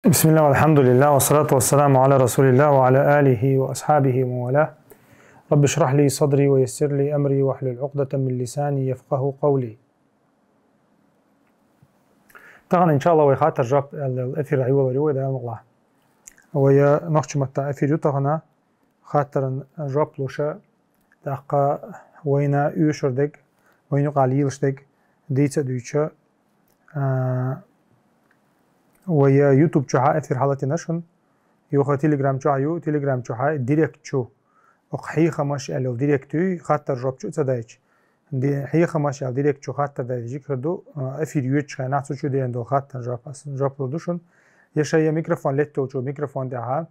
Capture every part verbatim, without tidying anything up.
بسم الله والحمد لله والصلاة والسلام على رسول الله وعلى آله وأصحابه ومن والاه. رب اشرح لي صدري ويسر لي أمري واحلل عقدة من لساني يفقه قولي. Тахан, иншалла, вай хаттар-жоп аьлла эфир хьайолар ю вай, Дала мукъ лахь. Вай нохчий маттахь эфир ю тахан, хаттаран жоп луш, тӀаккха вайна оьшур дерг, вайна юкъахь лелаш дерг дийца а дуьйцуш, а, вай YouTube чохь эфир хьалатина шуна. Юха Telegram чохь ю, Telegram чохь директ чу, оха хьехамаш аьлла йолу директ ю, хаттар-жоп чу а ца дайча. Ди-, хьехамаш аьлла директ чу хаттар дайта жигара ду, а, эфир йоьдучу хенахь цу чу деана долу хаттар-жоп, ас жоп лур ду шуна. Я шайн микрофон летта йолчу микрофон тӀехь,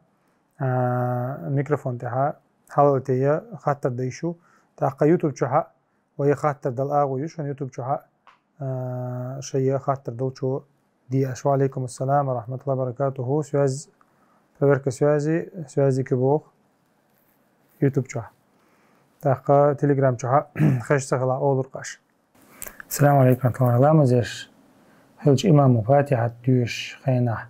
а, микрофон тӀехь хьалалатийна хаттар дайта ю. ТӀаккха YouTube чохь а вай хаттар дала агӀо ю шуна, YouTube чохь а, а, шайн хаттар долчо дехаш. Ва алейкум ассалам ва рахматуллахи ва баракатуху. Связь, проверка связи, связи кибох YouTube чохь. ТӀаккха Telegram чохь а хезаш ца хилахь, олур-кх аш. Ассаламу алейкум, ва рахматуллахи. Ламаз еш хилча имамо Фатихьат доьшучу хенахь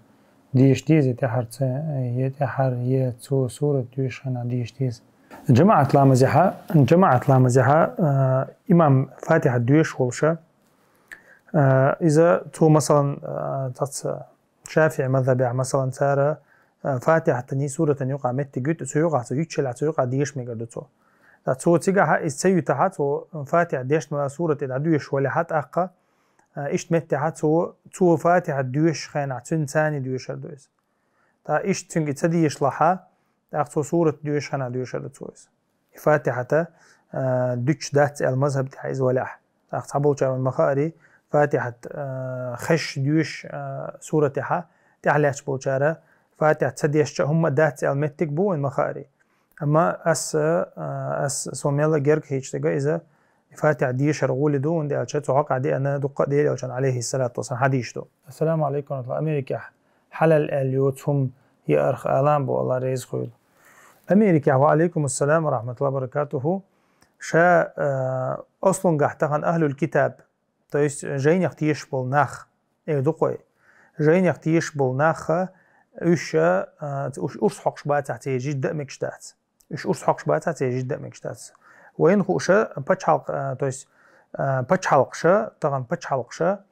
деша деза, я тӀаьхьара ца, я тӀаьхьара, я цо сурат доьшучу хенахь деша деза? ЖамаӀат ламазехь, жамаӀат ламазехь, а, имам Фатихьат доьшуш волуш, а, иза цо, масалан, а, цац ШафиӀи мазхабехь, масалан, цара, а, Фатихьатаний, суратаний юкъахь меттиг юьту, цу юкъахь цо юьтуш елахь, цу юкъахь деша мегар ду цо. Ткъа цо цигахь иза ца юьтахь, цо Фатихьа дешна ма сурат и дӀадоьшуш валахь, тӀаккха, а, иштта меттехь цо, цо Фатихьа доьшучу хенахь цуьнан цани доьшур ду иза. Ткъа иштта цуьнга и ца дешалахь, тӀаккха цо сурат доьшучу хенахь доьшур ду цо иза. И Фатихьата, а, дуьтуш дац аьлла мазхаб тӀехь иза валахь. ТӀаккха цхьаболчара ма-хаъара, Фатихьат, а, хезаш доьшуш, а, суратехь, тӀаьхьа лаьтташ болчара, Фатихьа ца дешча а хӀумма дац аьлла меттиг бу вайн ма-хаъара. Амма ас, а, ас, со мел герга хеташ дерг иза, Фатихьа дешар гӀоли ду, хӀунда аьлча цу хьокъехь деана дуккха а Делан Элчано, алейхиссалату вассалам, хьадийш ду. Ассаламу алейкум ва рахматуллах. Америкехь хьалал аьлла йоцу хӀума яарх алан бу, Алла реза хуьлда. Америкехь, ва алейкум ассалам ва рахматуллахи ва баракатуху, ша, а, ослунгахь тахана ахлюль китаб, то есть жайнех тешаш болу нах, эр ду-кх вай. Жайнех тешаш болу нах, уьш, а, уьш урс хьокхуш бацахь, церан жижиг дан а мегаш дац. Уьш урс хьокхуш бацахь, церан жижиг дан а мегаш дац. Вайна хууш, пачхьалкх-, а, то есть, а, пачхьалкхаша, тахана пачхьалкхаша,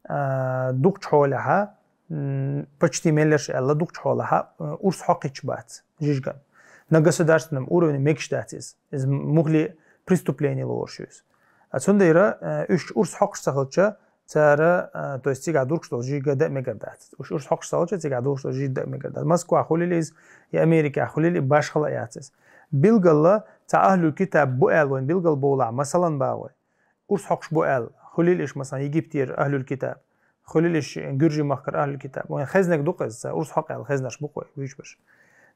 а, дукхачу хьолехь, м, почти мелларш аьлла, дукхачу хьолехь, а, урс хьокхуьйтуш бац жижиган. На государственном уровне мегаш дац иза. Иза муххале преступление лоруш ю иза. А цундела, а, уьш урс хьокхуш ца хилча, цара, а, то есть цигахь дургуш долу жижиг дан а мегар дац. Уьш урс хьокхуш ца хилча, цигахь дургуш долу жижиг дан а мегар дац. Москвахь хуьлийла иза, я Америкехь хуьлийла, и башхалла яц иза. Билггала, цхьа ахлюль китаб бу аьлла вайн билггала бовлахь, масалан, бахой. Урс хьокхуш бу аьлла, хуьлийла уьш, масалан, Египтера ахлюль китаб, хуьлийла уьш Гуьржийн махкара ахлюль китаб. Вайн хезнарг ду-кх иза, цара урс хьокха аьлла хезнарш бу-кх вай, вуьйцуш берш.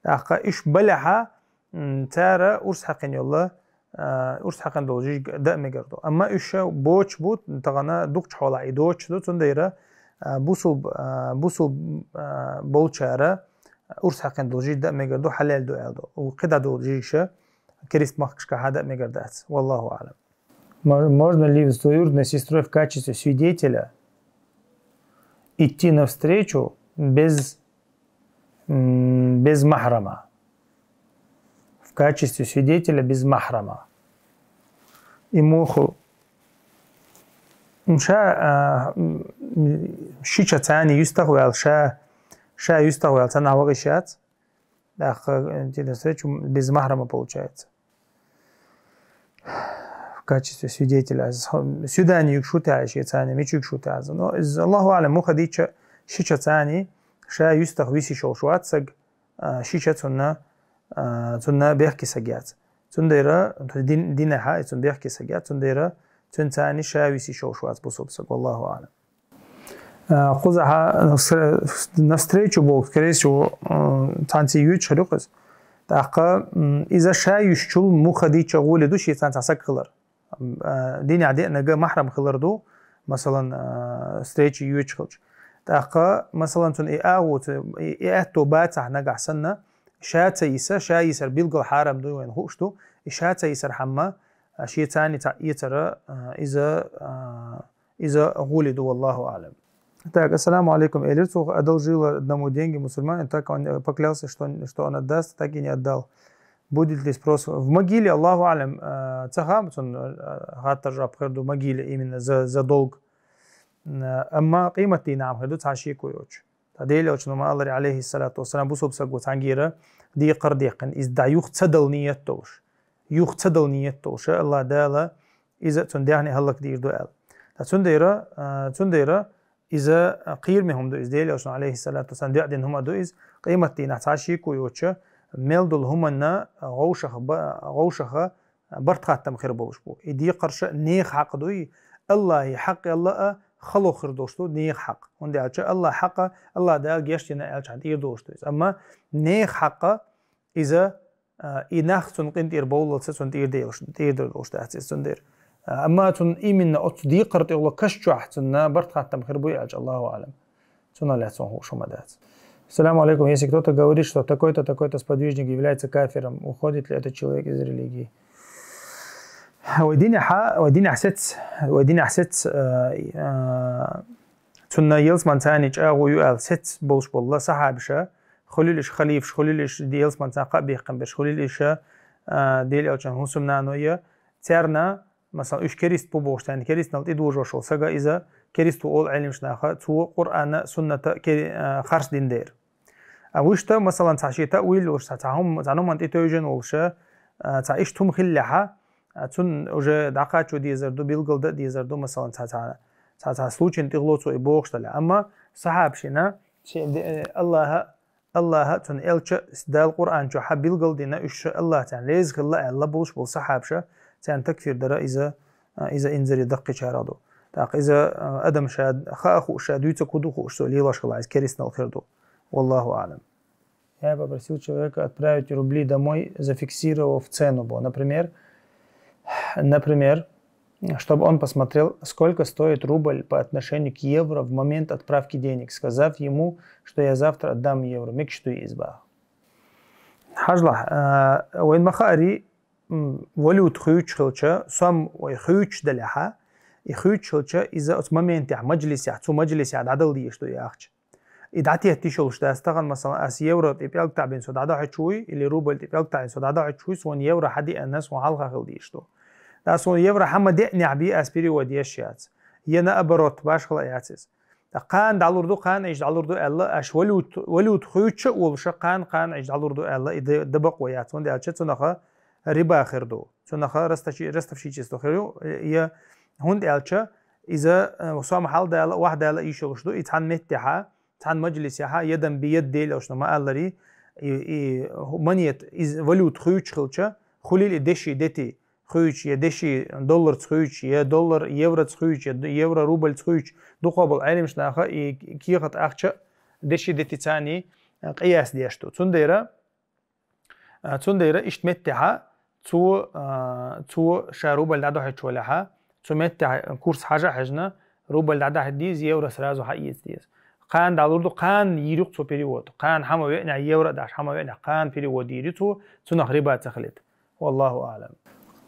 ТӀаккха уьш балехь, м, цара урс хьаькхина йолу, а, урс хьаькхина долу жижиг дан а мегар ду. Амма уьш боцуш бу, тахана дукхачу хьолахь и доцуш ду, цундела, а, бусулба, а, бусулба, а, болчара урс хьаькхина долу жижиг дан а мегар ду, хьалал ду аьлла ду. У кхидӀа долу жижигаш керист махкашкахь дан а мегар дац. Валлаху аълам. Мо-, можно ли с двоюродной сестрой в качестве свидетеля идти навстречу без, м, без махрама? В качестве свидетеля без махрама. И муха, м, ша, а, м, шича царна юьстах ваьлла, ша, ша юьстах ваьлла, царна вахийта яц. ТӀаккха, э, идти навстречу без махрама получается. В качестве свидетеля. Свидание юкъахь ю те, шича царна мича юкъахь ю те. Но иза, Аллаху аълам, муха дийцича, шича царна ша юьстах висина йолуш вац саг, а, шича цунна, а, цунна бехке саг яц. Цундела, то есть дин-, динехь а цунна бехке саг яц, цундела цуьнан царна ша висина йолуш вац бусулба саг, валлаху аълам. А, кхузахь, а, с-, навстречу боху, скорее всего, а, цхьаьнца йоьдуш хир ю-кх иза. ТӀаккха, м, иза ша юьсучул муха дийцича гӀоли ду шен цхьаьнца саг хилар. А, динехь деанарг махрам хилар ду, масалан, а, встреча йоьдуш хилча. ТӀаккха, масалан, цунна и агӀо ца, и, и аьтто бацахь нагахь санна, ша ца йиса, ша йисар билггала хьарам ду, вайна хууш ду, и ша ца йисархьама, а, шен царна цхьаъ эцар, а, иза, а, иза гӀоли ду, валлаху аълам. Так, ассаламу алейкум. Элир цух одолжила одному деньги мусульманин, так он э, поклялся, что, что он отдаст, так и не отдал. Будет ли спрос? В могиле, Аллаху алям, э, цаха, цун, э, хаттар жоп хирду могиле именно за, за долг. Э, Амма къимат дийнахьа хирду цхьа шеко йоч. Та Дела элчано ма аллари, алейхи салату вассалам, бусуб саго цхьангира декхар декхин, из да юх цадал ниет долуш. Юх цадал ниет долуш, Аллах Дала иза цун дяхни халлак дийр ду аьл. Та цундера, э, цундера иза кхийрме хӀума ду, из Дела элчано, алейхи салату вассалам, дуӀа дина хӀума ду, из къимат дийнахьа цхьа шеко йоч, мел долу хӀуманна гӀовшаха, гӀовшаха барт хаттам хир болуш бу. И декхарша неха хьакъ дуй, Аллахи хьакъ ялла а хало хир долуш ду, неха хьакъ. ХӀунда аьлча Аллах хьакъа, Аллах Дала геш дина аьлча хьан тӀера долуш ду иза. Амма неха хьакъа иза, а, и нах цун къинтӀера бовллалца цун тӀера делуш, тӀера долуш дац иза цун дер. А, Амма цун именно оцу декхар тӀехула каш чохь цунна барт хаттам хир буй аьлча, Аллаху алам. Цунах лаьцна хууш хӀума дац. Салам алейкум. Если кто-то говорит, что такой-то, такой-то сподвижник является кафиром, уходит ли этот человек из религии? Вай динехьа, вай динехь сец, вай динехь сец, э, э, цунна ялсман цани чӀагӀо ю аьлла сец болуш болла сахьабиша, хуьлилиш халифаш, хуьлилиш ялсман цан кхаъ бехкам берш, хуьлилиша, э, Дела элчан хӀусамнаной, царна, масала, уьш керист бу бохуш царна керистнал тӀедожош волу сага иза керист ву олу Ӏелимаш наха, цо Къуръана, сунната ке-, э, харц дина дера. А вуьшта, масалан, цхьа шен таъвил йолуш, цхьа, цхьа хӀума, цхьа хӀуманна тӀетевжина волуша, а, цхьа иштта хӀума хиллехьа, а, цунна уже дӀакхачо дезар ду, билгал дан дезар ду, масалан, цхьа, цхьа, цхьа, цхьа случайна тӀехула цо и бохуш дале. Амма сахьабашина, шен де-, Аллаха, Аллаха, цунна элча, Дала Къуръан чохьа билгал дина, уьш Аллах царна реза хилла аьлла болуш болу сахьабаша, царна такфир дара иза, а, иза инзаре даккхичара ду. ТӀаккха иза, а, адам ша хаа хууш, ша дуьйца ку ду хууш, цо лелош хилла иза кериснал хир ду. Валлаху алам. Я попросил человека отправить рубли домой, зафиксировав цену, бо, например, например, чтобы он посмотрел, сколько стоит рубль по отношению к евро в момент отправки денег, сказав ему, что я завтра отдам евро. Мегаш ду иза боху. Хьажалахь, а, вайн ма хаари, м, валюта хуьйцуш хилча, сом вай хуьйцуш далехьа, и хуьйцуш хилча, иза оцу моментехь, мажлисехь, цу мажлисехь дӀадала дезаш ду и ахча. И дӀатетта йиш йолуш дац тахана, масалан, ас евро тӀе пӀелг таӀбина со дӀадахьуьйтуш вуй, или рубль тӀе пӀелг таӀбина со дӀадахьуьйтуш вуй, суна евро хьадеана, суна хьалха хила дезаш ду. Ткъа суна евро хьан ма деънехь бий, ас перевод еш яц. Я наоборот, башхала яц иза. Ткъа кхана дӀалур ду, кхана иштта дӀалур ду аьлла, аш валют, валют хуьйцуш а волуша, кхана, кхана иштта дӀалур ду аьлла, и д-, дабакъо яц. ХӀунда аьлча цунаха риба хир ду. Цунаха расточи-, ростовщичество хир ю, я хӀунда аьлча иза, э, сом хьалдала, вахдала йиш йолуш ду, и цхьана меттехьа, цхьана мажлисехьа, ядам би яд Дела элчано ма аллари, и, и монет, из валют хуьйцуш хилча, хуьлийла и деши дети, хуьйцуш я деши долларца хуьйцуш, я доллар евроца хуьйцуш, я евро рубльца хуьйцуш, дукхо болу Ӏелимаш наха и кехат ахча деши дети цани, э, къияс деш ду. Цундела, а, цундела иштта меттехьа, цо, а, цо ша рубль дӀадохьуьйтуш валехьа, цу меттехьа курс хьажа а хьежна, рубль дӀадахьа деза, евро сразу хьаэца деза. Кхана дӀалур ду, кхана йийр ю цо перевод. Кхана хьан ма веънехь евро а дахьаш, хьан ма веънехь кхана перевод йийр ю цо, цунах риба ца хилийта. Валлаху аълам.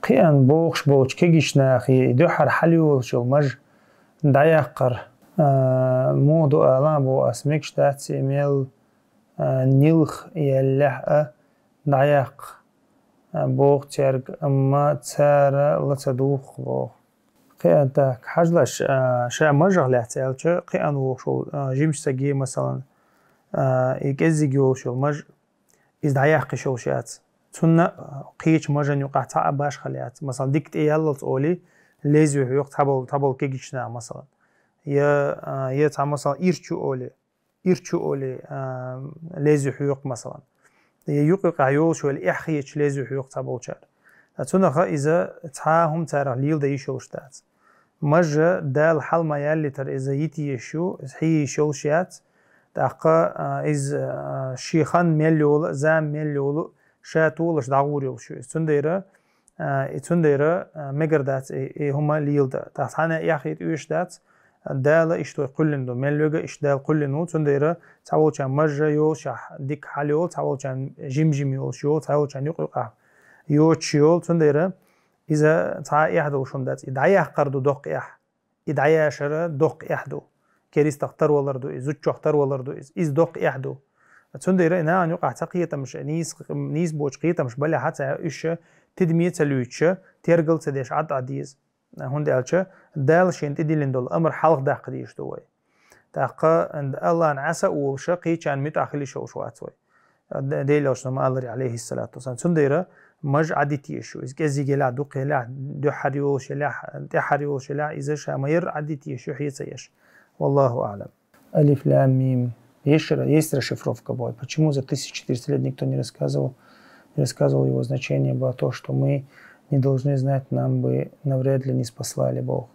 Кхиан бохуш болчу кегийчу нахе и дуьххьара хьалайолуш йолу маж дӀаяккхар, а, муха ду ала а боху ас, мегаш дац и мел, а, нилх еллехь а дӀаяккха, а, боху цаьрга, амма цара ла ца духу боху. Кхиан так, хьажалаш, а, ша мажах лаьцна аьлча, кхиан вохуш волу, а, жимачу саге, масалан, а, и кӀеззиг йолуш йолу маж, иза дӀаяккха йиш йолуш яц. Цунна, а, кхечу мажан юкъахь цхьа а башхалла яц. Масалан, дика тӀеяллалц олий, лезви хьоькху цхьаболу, цхьаболу кегийчу наха, масалан. Я, а, я цхьа, масалан, ирчу олий, ирчу олий, а, лезви хьоькху, масалан. Я юкъ-юкъахь йолуш велла, эхь хеташ лезви хьоькху цхьаболчара. Ткъа цунаха иза цхьа а хӀума царах леладан йиш йолуш дац. Мажа Дала хьал ма яллийтара иза йита езаш ю, иза хьиййиш йолуш яц. ТӀаккха, а, иза, а, шен хан мел йолу, зама мел йолу, ша толаш дӀагӀур йолуш ю иза. Цундела, а, и цундела, а, мегар дац и, и хӀума леладан. ТӀаккха цхьанна а эхь хета оьшуш дац, Дала иштта вай кхоьллина ду, мел вега иштта Дала кхоьллина ву. Цундела цхьаволчарна мажа йолушехь дика хьал йолу, цхьаволчарна жим-жим йолуш йолу, цхьаволчарна юкъ-юкъахь йоцуш йолу. Цундела иза цхьа а эхь долуш хӀума дац. И дӀаяккхар ду доккха эхь. И дӀаяшара доккха эхь ду. керистах тарвалар ду иза, зудчох тарвалар ду иза. Иза доккха эхь ду. Цундела и нахана юкъахь цхьа кхетамаш, нийса, нийса боцу кхетамаш балехь а ца, уьш тидаме ца луьйчуш, тергал ца деш Ӏад Ӏа деза. ХӀунда аьлча Дала шена тӀедиллина долу амар хьалха даккха дезаш ду вай. ТӀаккха Аллахьна Ӏаса а волуш, кхечарна муьтӀахь хила йиш йолуш вац вай. Делан Элчано ма-аллара, алейхиссалату вассалам. Цундела маж Ӏадита езаш ю. Иза кӀеззиг елахь, дукха елахь, дуьххьара йолуш елахь, тӀаьххьара йолуш елахь, иза ша ма-ярра Ӏадита езаш ю, хье ца еш. Валлаху аълам. Алиф лям мим. Есть, ра- есть расшифровка была. Почему за тысяча четыреста лет никто не рассказывал, не рассказывал его значение, было то, что мы не должны знать, нам бы навряд ли не спаслали Бог.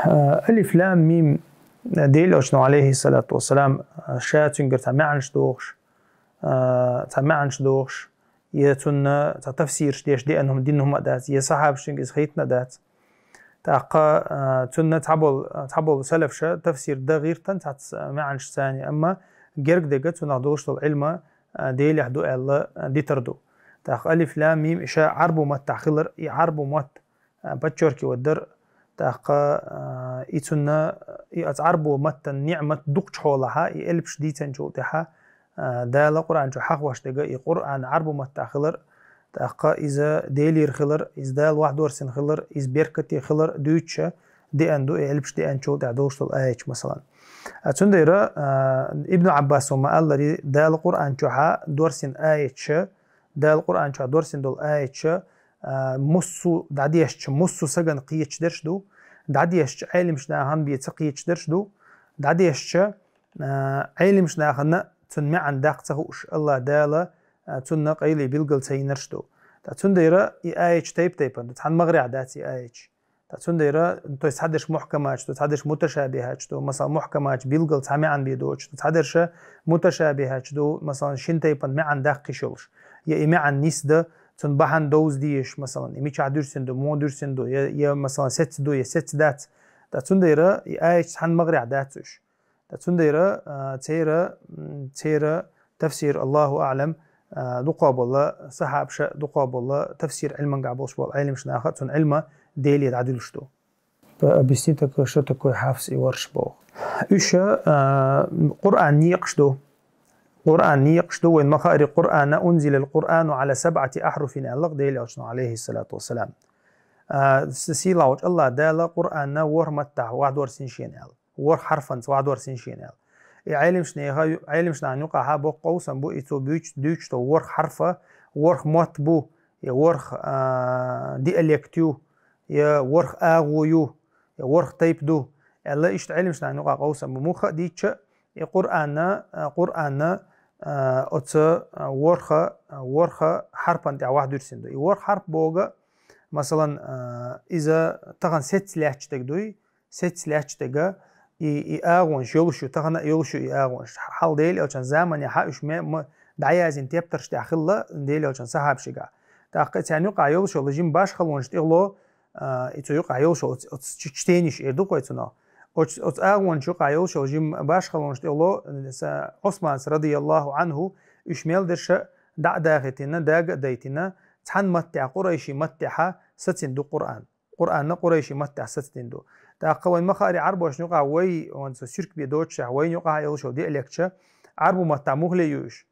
Э, Алиф лям мим. Делан Элчано, алейхиссалату вассалам, ша цуьнгара цхьа маьӀнаш дохуш, э, цхьа маьӀнаш дохуш, я цунна цхьа тафсираш деш деана хӀума, дина хӀума а дац, я сахьабаш цуьнга иза хийтина а дац. ТӀаккха, а, цунна цхьаболу, цхьаболу салафаша тафсир дан гӀиртина цхьацца маьӀнаш царна, амма герга дерг цунах долуш долу Ӏилма, а, Делехь ду аьлла, а, дитар ду. ТӀаккха алиф лям мим, и ша Ӏарбу маттахь хилар, и Ӏарбу матт, а, подчеркивать дар. ТӀаккха, а, и цунна, и оцу Ӏарбу маттан ниӀмат дукхачу хьолахьа, и элпаш дийцинчул тӀаьхьа, а, Дала Къуръан чу хьахош дерг, и Къуръан Ӏарбу маттахь хилар, тӀаккха иза Делера хилар, иза Дала вахдорсина хилар, иза беркате хилар дуьйцуш деана ду, и элпаш деанчул тӀаьхьа долуш долу аяташ, масалан. А, цундела, а, Ибн Ӏаббаса ма-аллара, Дала Къуръан чохьа дорсина аяташ, Дала Къуръан чохь дорсина долу аяташ, а, массо а дӀадешча, массо а сагана кхеташ дерш ду, дӀадешча, Ӏеламчу нахана бен ца кхеташ дерш ду, дӀадешча, а, Ӏеламчу нахана цунна маьӀна даккха ца хууш, Аллах Дала, а, цунна къайле билгал ца йинарш ду. Ткъа цундела и аяташ тайп-тайпана ду, цхьана магӀарехь дац и аяташ. Ткъа цундела, то есть цхьадерш мухькаматаш ду, цхьадерш муташабихаташ ду, масалан, мухькаматаш билгал цхьа маьӀна бен доцуш ду, цхьадерш муташабихаташ ду, масалан, шина тайпана маьӀна даккха йиш йолуш. Я и маьӀна нисдан, цунна бахьана довза дезаш, масалан, и мичахь дуьрсина ду, муха дуьрсина ду, я, я, масалан, сецца ду, я сецца дац. Ткъа цундела и аяташ цхьана магӀарехь дац уьш. Ткъа цундела, а, церан, м, церан тафсир, Аллаху аълам, а, дукхахболу сахьабаша, дукхахболу тафсир Ӏилманехь болуш болу Ӏеламчу наха цунна Ӏилма Деле дӀадуьллуш ду. П-, объясни такое, что такое хафс и ворш боху. Уьш, а, Къуръан некъаш ду. Къуръан некъаш ду, вайн ма-хаъара Къуръана, унзилал Къуръану ала сабъати ахьруфин аьлла Делан Элчано, алейхиссалату вассалам. А, с-, сийлахьчу Аллах Дала Къуръанна ворхӀ маттахь вахдорсина шена аьлла. ВорхӀ хьарфанца вахдорсина шена аьлла. И Ӏеламчу нехан ю-, Ӏеламчу нахана юкъахьа боккха къовсам бу, и цо буьйцу-, дуьйцуш долу ворхӀ хьарфа, ворхӀ мотт бу, я ворхӀ, а, диалект ю, я ворхӀ агӀо ю, я ворхӀ тайпа ду, аьлла, иштта Ӏеламчу нахана юкъахь къовсам бу. Муха а дийцча, и Къуръанна, а, Къуръанна, а, оцу, а, ворхӀа, а, ворхӀа хьарпана тӀехь вахдуьрсина ду. И ворхӀ хьарп боху, масалан, а, иза тахана сецца лаьтташ дерг дуй, сецца лаьтташ дерг, и, и агӀонаш йолуш ю, тахана а йолуш ю и агӀонаш. Хьал Делан Элчан заманехь уьш ме-, ма-, дӀаязйина тептарш тӀехь хилла Делан Элчан сахьабашкахь. ТӀаккха царна юкъахь йолуш йолу жима башхалонаш тӀехула, а, и цу юкъахь йолуш йолу оц-, оцу ч-, чтениш эр ду-кх вай цунах. Оц-, оцу агӀонаш юкъахь йолуш йолу жима башхалонаш тӀехула, са-, Ӏусманца, радияллаху Ӏанху, уьш мел дерша дӀа а дахийтина, дага а дайтина, цхьана маттехь, къурайши маттехь сацийна ду Къуръан. Къуръанна къурайши маттехь сацдина ду. ТӀаккха вайн ма-хаъара Ӏарбошна юкъахь вай, вайн цу сирк бен доцушехь, вайна юкъахь йолуш йолу диалекташ, Ӏарбу маттахь муха ле ю уьш?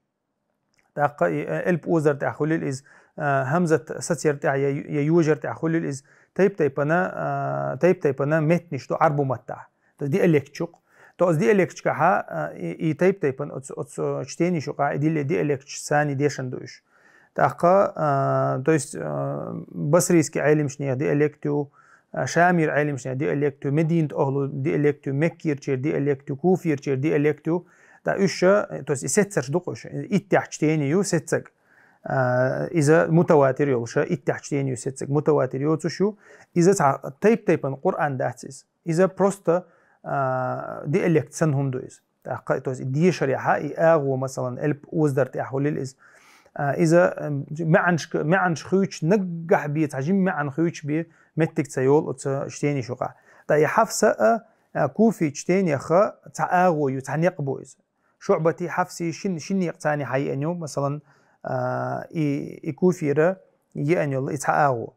ТӀаккха и, э, элп озар тӀехь хуьлийла иза, э, хьамзат сацар тӀехь я, я йожар тӀехь хуьлийла иза, тайп-тайпана, э, тайп-тайпана меттанаш ду Ӏарбу маттахь. То диалектчух. То оцу диалектчкахьа, э, и, и тайп-тайпана оцу, оцу чтениш юкъахь, и дилли диалектчу сани дешан ду уьш. ТӀаккха, а, то есть, а, басрийский Ӏеламчнех диалект ю, а, Шамера Ӏеламчнех диалект ю, Мединат охьлу диалект ю, Меккерчера диалект ю, Куферчера диалект ю. ТӀа уьш, а, то есть и сецарш ду-кх уьш, иттех чтени ю сецаг. А, иза мутаватир йолуш, иттех чтени ю сецаг, мутаватир йоцуш ю. Иза цхьа тайп-тайпана Къуръан дац иза. Иза просто, а, диалект санна хӀума ду иза. ТӀаккха, то есть, и дешарехьа, и агӀо, масалан, элп оздар тӀехь хуьлийла иза. А, иза, м, маьӀанашка-, маьӀанаш хуьйцуш наггахь бен цхьа жима маьӀан хуьйцуш бен меттиг ца йолу оцу чтениш юкъахь. Ткъа и Хьафса а, а, Куфи чтенеха цхьа агӀо ю, цхьа некъ бу иза. ШуӀбати Хьафси шин, шин некъ царни хьаеана ю, масалан, а, и, и Куфира еана йолу и цхьа агӀо.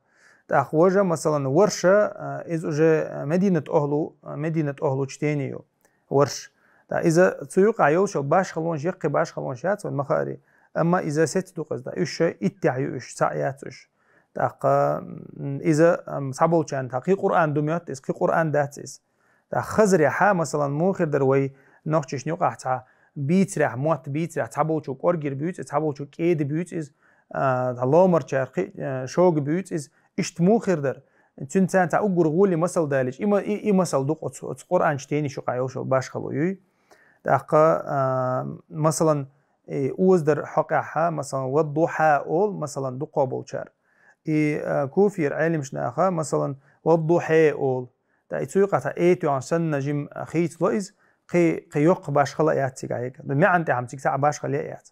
ТӀаккха важа, масалан, варша, а, иза уже, а, Мединат охьлу, а, Мединат охьлу чтени ю. Варш. ТӀаккха иза цу юкъа йолчу башхалонаш, яккхий башхалонаш яц вайн ма хаара. Амма иза сецна ду-кх иза, тӀаккха уьш иттех ю уьш, цхьаъ яц уьш. ТӀаккха, м, иза, ам, цхьаболчарна тӀаккха кхин Къуръан ду моьтту иза, кхин Къуръан дац иза. ТӀаккха хазарехьа, масалан, муха хир дара вай нохчашна юкъахь цхьа бийцарехь, мотт бийцарехь, цхьаболчо кӀоргера буьйцу иза, цхьаболчо кӀеда буьйцу иза, а, цхьа ломарчара кхин, а, шога буьйцу иза, иштта муха хир дара. Цуьнан царна цхьа уггар гӀоле масал далийча, и ма-, и, и масал ду-кх оцу, оцу Къуръан чтенеш юкъа йолуш йолу башхало юй. ТӀаккха, а, масалан, и озадар хьокъехьа, масалан, «Ваддухьа» олу, масалан, дукхо болчара. И, а, Куфера Ӏелимаш наха, масалан, «Ваддухье» олу. ТӀаккха и цу юкъа цхьа «э» тоьхна санна жима хийцало иза, кхин, кхин йоккха башхала а яц цигахь яга. Ну, маьӀна тӀехь-м цига цхьа а башхала а яц.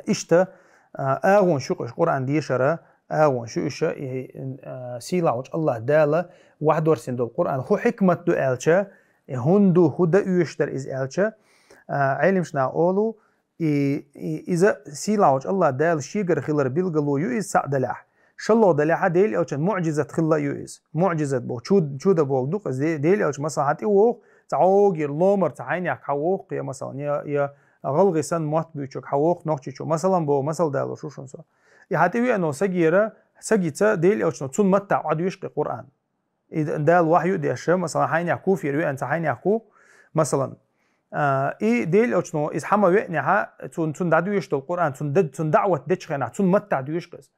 Иштта, а, агӀонаш ю-кх уьш Къуръан дешара, агӀонаш ю уьш, и, а, сийлахьчу АллахӀ Дала вахьдорсийна долу Къуръан. ХӀун хьикмат ду аьлча, и хӀунда ду, хӀун дан оьшуш дара иза аьлча, а, Ӏелимаш наха олу, и, и, иза сийлахьчу АллахӀ Дала шегара хилар билгало ю иза цхьаъ далехь. ШолгӀа далехьа Делан элчан муӀжизат хилла а ю иза. МуӀжизат боху, чуд-, чудо боху ду-кх иза. Де-, Делан элча, масала, хьан тӀевогӀу, цхьа Ӏогера ломар цхьа хьайнехь хьан воху, я, масалан, я, я гӀалгӀи санна мотт буьйцург хьан воху нохчичо. Масалан боху, масал далош ву шуна со. И хьан тӀевеана волу сагера, сагица Делан элчано цунна маттахь Ӏодоьшу кхин Къуръан. И Дала вахью а деш, масалан, хьайнехь Куфера веана цхьа хьайнехь ву, масалан. А, и Делан элчано иза хьан ма веанехьа, цунна, цунна дӀадоьшуш долу Къуръан, цунна де-, цунна даӀват дечу хенахь, цунна маттахь доьшу кхин иза.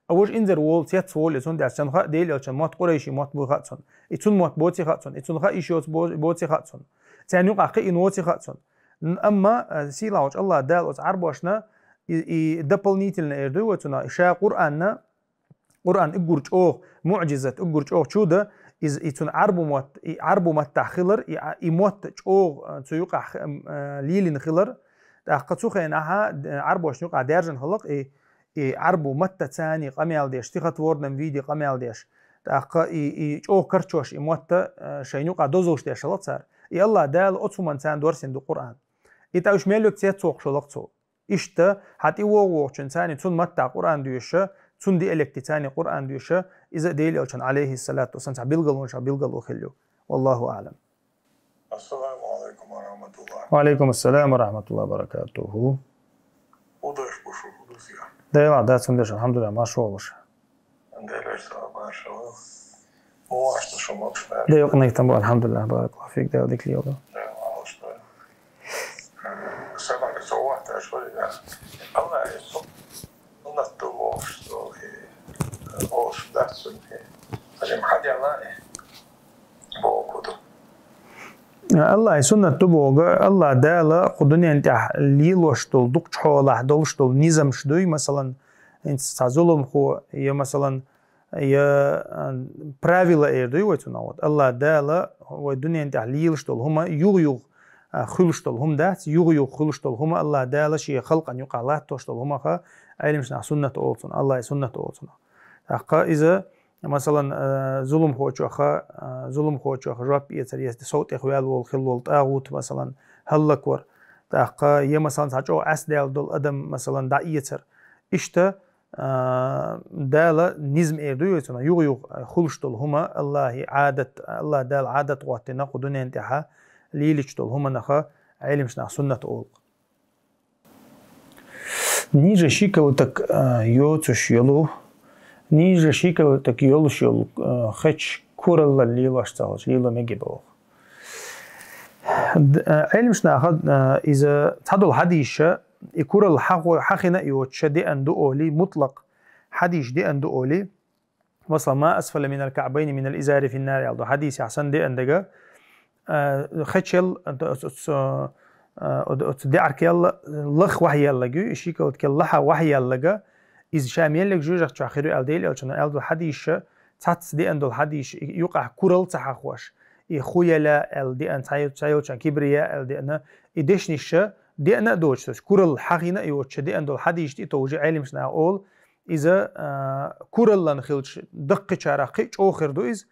А важа инзаре волу, цец волу, цундела цунна хаьа Делан элчан мотт Къурайши мотт буй хаьа цунна. И цунна мотт боций хаьа цунна, и цунна хаьа йиш йоцу бо-, боций хаьа цунна. Царна юкъахь кхин и ноций хаьа цунна. Н-, амма, а, сийлахьчу АллахӀ Дала оцу Ӏарбошна и, и дополнительно эр дуй вай цунах, ша Къуръанна, Къуръан уггар чӀогӀа муӀжизат, уггар чӀогӀа чудо, иза, и цунна Ӏарбу мотт, и Ӏарбу маттахь хилар, и, и мотт чӀогӀа, а, цу юкъахь, ам, а, лелийна хилар. ТӀаккха цу хенахьа, д-, Ӏарбошна юкъахь даьржина хилла-кх и, и Ӏарбу маттаца къамел деш, стихотворном виде къамел деш. ТӀаккха и, и чӀогӀа карчош и мотт, а, шайна юкъахь дозаллаш деш хилла-кх цара. И АллахӀ Дала оцу хӀуманна царна дорсийна ду Къуръан. И тӀе уьш мел йоцу цец воккхуш хилла-кх цо. Иштта, хьан тӀевогӀу вохучун царна цунна маттахь Къуръан доьшу, цунна диалектехь царна Къуръан доьшу, иза Делан элчан, Ӏалайхиссалату вассалам, цхьа билгалонаш билгало хилла ю. Валлаху аӀлам. Ассаламу Ӏалайкум ва рахьматуллахӀ. Ва Ӏалайкум ассалам ва рахьматуллахӀи ва баракатухӀу. Удаш бу шу, друзья. Дела, да, цундеш, алхьамдулиллахӀ, марша вогӀалаш. Дела, марша вогӀалаш. Муаш ду шу, мокш бер. Дела, къинхетам бу, алхьамдулиллахӀ, баракаллаху фик, Дела дика лела. Дела, марша вогӀалаш. Сабаьрга со вахташ вара, я. АллахӀан суннат ду бохуш, со, э, олуш дац цунна, э. Хьажим хьадела, э, боху ду. АллахӀан суннат ду боху, АллахӀ Дала кху дуьнен тӀехь лелош долу, дукхачу хьолахь долуш долу низамаш дуй, масалан, хӀинца цхьа зуламхо, я, масалан, я, а, правила эр дуй вай цунах. Вот АллахӀ Дала вай дуьнен тӀехь лелаш долу хӀума юха-юха, а, хуьлуш долу хӀума дац, юха-юха хуьлуш долу хӀума АллахӀ Дала шен халкъана юкъахь латтош долу хӀумаха Ӏелимаш наха суннат олу цунах, АллахӀан суннат олу цунах. ТӀаккха иза, масалан, а, зуламхочуха, а, зуламхочуха жоп эцар, если сов тӀехваьлла волу хилла волу тӀагӀут, масалан, хӀаллаквар. ТӀаккха я, масалан, цхьа чӀогӀа Ӏеса даьлла долу адам, масалан, дӀаэцар. Иштта, а, Дала низам эр дуй вай цунах, юха-юха хуьлуш долу хӀума, АллахӀан Ӏадат, АллахӀ Дала Ӏадат гӀоттина кху дуьнен тӀехьа лелаш долу хӀуманаха Ӏелимаш наха суннат олу. Ниже щиколоток, а, йоцуш йолу, ниже щиколоток йолуш йолу, а, хеча куралла лелош ца хилча, лело мегий боху. Д-, а, Ӏелимаш наха, а, иза цхьадолу хьадисаш, и куралла хьахо-, хьахина а йоцуш деана ду олий, мутлакъ хьадисаш деана ду олий, масала, «Ма асфала минал каъбайни минал изари финнар» аьлла ду хьадисехь санна деана дага, а, хечел, оцу, оцу, а, оцу, оцу деӀаркел лаха вахьаеллаг ю, и щиколоткел лаха вахьаеллага, иза ша меллиг жоьжахати чохь хир ю аьлла Делан элчано аьлла ду хьадисаш, цхьацца деана долу хьадисаш, и юкъахь куралла ца хьахош, и хуяла аьлла деана, цхьа-, цхьайолчарна кибрия аьлла деана, и дешнаш деана а доцуш, куралла хьахина а йоцуш деана долу хьадисаш тӀе товжий Ӏелимаш наха олу, иза, а, кураллан хилча, даккхийчарах кхин а чӀогӀа хир ду иза.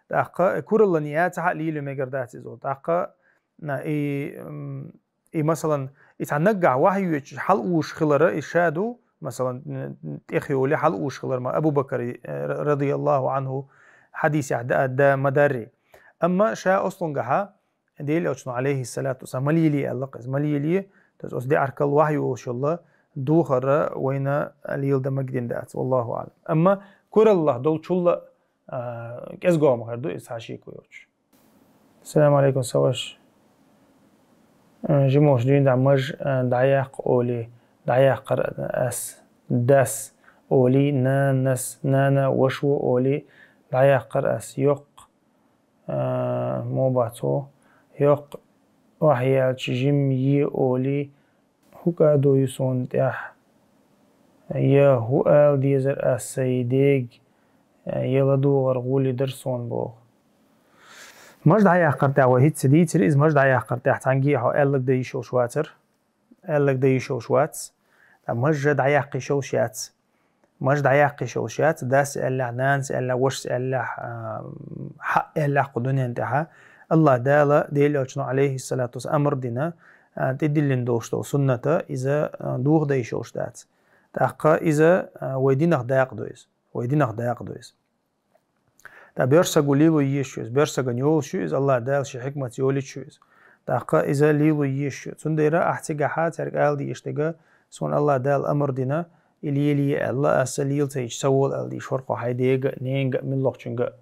ТӀаккха кураллан яцахь а лело мегар дац иза. ТӀаккха, на, и, м, и, масалан, и цхьа наггахь вахьа йоьдуш хьалаозуш хилара, и ша ду, Масалан, тӀехйоли хьалъуш хилар ма Абу Бакари, э, радияллаху анху, хьадисехь да, да ма дарри. Амма ша ослунгахьа, Дела Элчано, алейхиссалату вассалам, ма лелий аьлла-кх иза, ма лелий, то есть оцу деӀаркал вахьа йолуш йолу духар вайна леладан магадина дац, валлаху аълам. Амма кураллах долчул а, а, кӀезгогӀу ма хир ду иза цхьа шеко йоцуш. Салам алейкум, сан ваша. Э, жималш дуьйна дӀа маж, э, дӀаяккха олий, дӀаяккхар ас, дас олий, нанас, нана, ваша ву олий, дӀаяккхар ас, йоккха, э, мо бацо, йоккха охьаелча жим е олий, хӀу кӀадо ю суна тӀехь? Я хӀу ала дезар ас сайн дега, я ладугӀар гӀули дара суна боху. Маж дӀаяккхар тӀехь вай хӀинцца дийцира, иза маж дӀаяккхар тӀехь цхьаьнгге а хьо аьлларг дан йиш йолуш вацара. Аьлларг дан йиш йолуш вац. Ткъа маж дӀаяккха йиш йолуш яц. Маж дӀаяккха йиш йолуш яц, дас аьллехь, нанас аьллехь, вашас аьллехь, а, хьаъ аьллехь кху дуьнен тӀехьа. Аллах Дала, Дела Элчано, алейхиссалату вассалам, амар дина, а, тӀедиллина долуш долу сунната, иза, а, духадан йиш йолуш дац. ТӀаккха иза, а, вай динах дакъа ду иза. Вай динах дакъа ду иза. ТӀаккха боьрша саго лело езаш ю иза, боьрша сагана йолуш ю иза, Аллах Дала шен хьикматца йолуьйтуш ю иза. ТӀаккха иза лело езаш ю. Цундела ахь цигахьа цаьрга ала дезаш дерг, суна Аллах Дала амар дина, и лелае аьлла, аса лела ца йича, ца вола аьлла дийш вара кху хьайн дега а, ненга а, муьлххачуьнга а.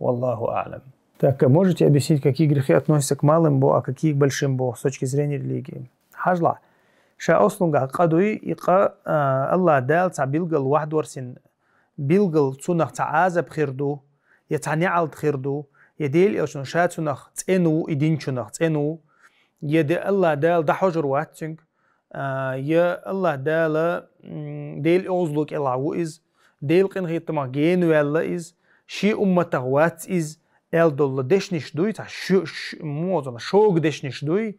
Валлаху аълам. Так, а можете объяснить, какие грехи относятся к малым бо, а какие к большим бо, с точки зрения религии? Хьажалахь, ша ослунгахь къа дуй, и къа, а, Аллах Дала цхьа билггал вахьдорсина, билггал цунах цхьа Ӏазап хир ду, я цхьа неӀалт хир ду, я Дела Элчано ша цунах цӀена ву, и динчунах цӀена ву, я де Аллах Дала дӀахьожур вац цуьнга, а, я Аллах Дала, м, Делан оьгӀазло кӀелахь ву иза, Делан къинхетамах гена ваьлла иза, шен умматах вац иза, аьлла долу дешнаш дуй, цхьа шу-, ш-, муха цунах шога дешнаш дуй,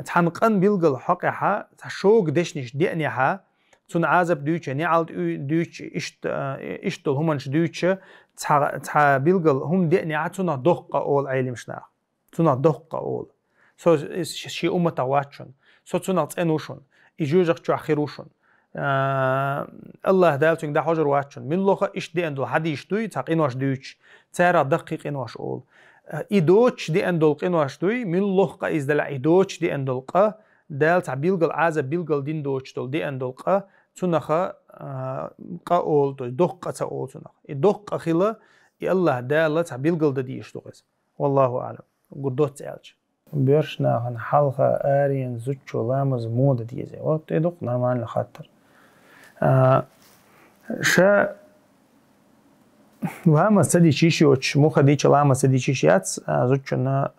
цхьана къан билггал хьокъехьа, цхьа шога дешнаш деанехьа, цунна Ӏазап дуьйча, неӀалт уьй-, дуьйча, иштта, а, иштта долу хӀуманаш дуьйча, цхьа, цхьа билггал хӀума деанехьа, цунах доккха олу Ӏелимаш наха. Цунах доккха олу. Со ш-, шен умматах вац шуна. Со цунах цӀена ву шуна. И жоьжахати чохь хир ву шуна. А, Аллах Дала цуьнга дӀахьожур вац шуна. Муьлхха иштта деана долу хьадисаш дуй, цхьа къинош дуьйцуш, царах даккхий къинош олу. А, и доцуш деана долу къинош дуй, муьлхха къа иза делахь, и доцуш деана долу къа, Дала цхьа билггал Ӏазап билггал дина доцуш долу деана долу къа, цунаха, а, къа олу, то есть доккха къа ца олу цунах. И доккха къа хила, и Аллах Дала цхьа билггал дан дезаш ду иза. Валлаху аълам. Гур доцца аьлча. Боьрша нахана хьалха аренца зудчо ламаз муха дан деза? Вот и дукха нормально хаттар. А, ша ламаз ца дича йиш йоцуш, муха дича ламаз ца дича йиш яц, а, зудчунна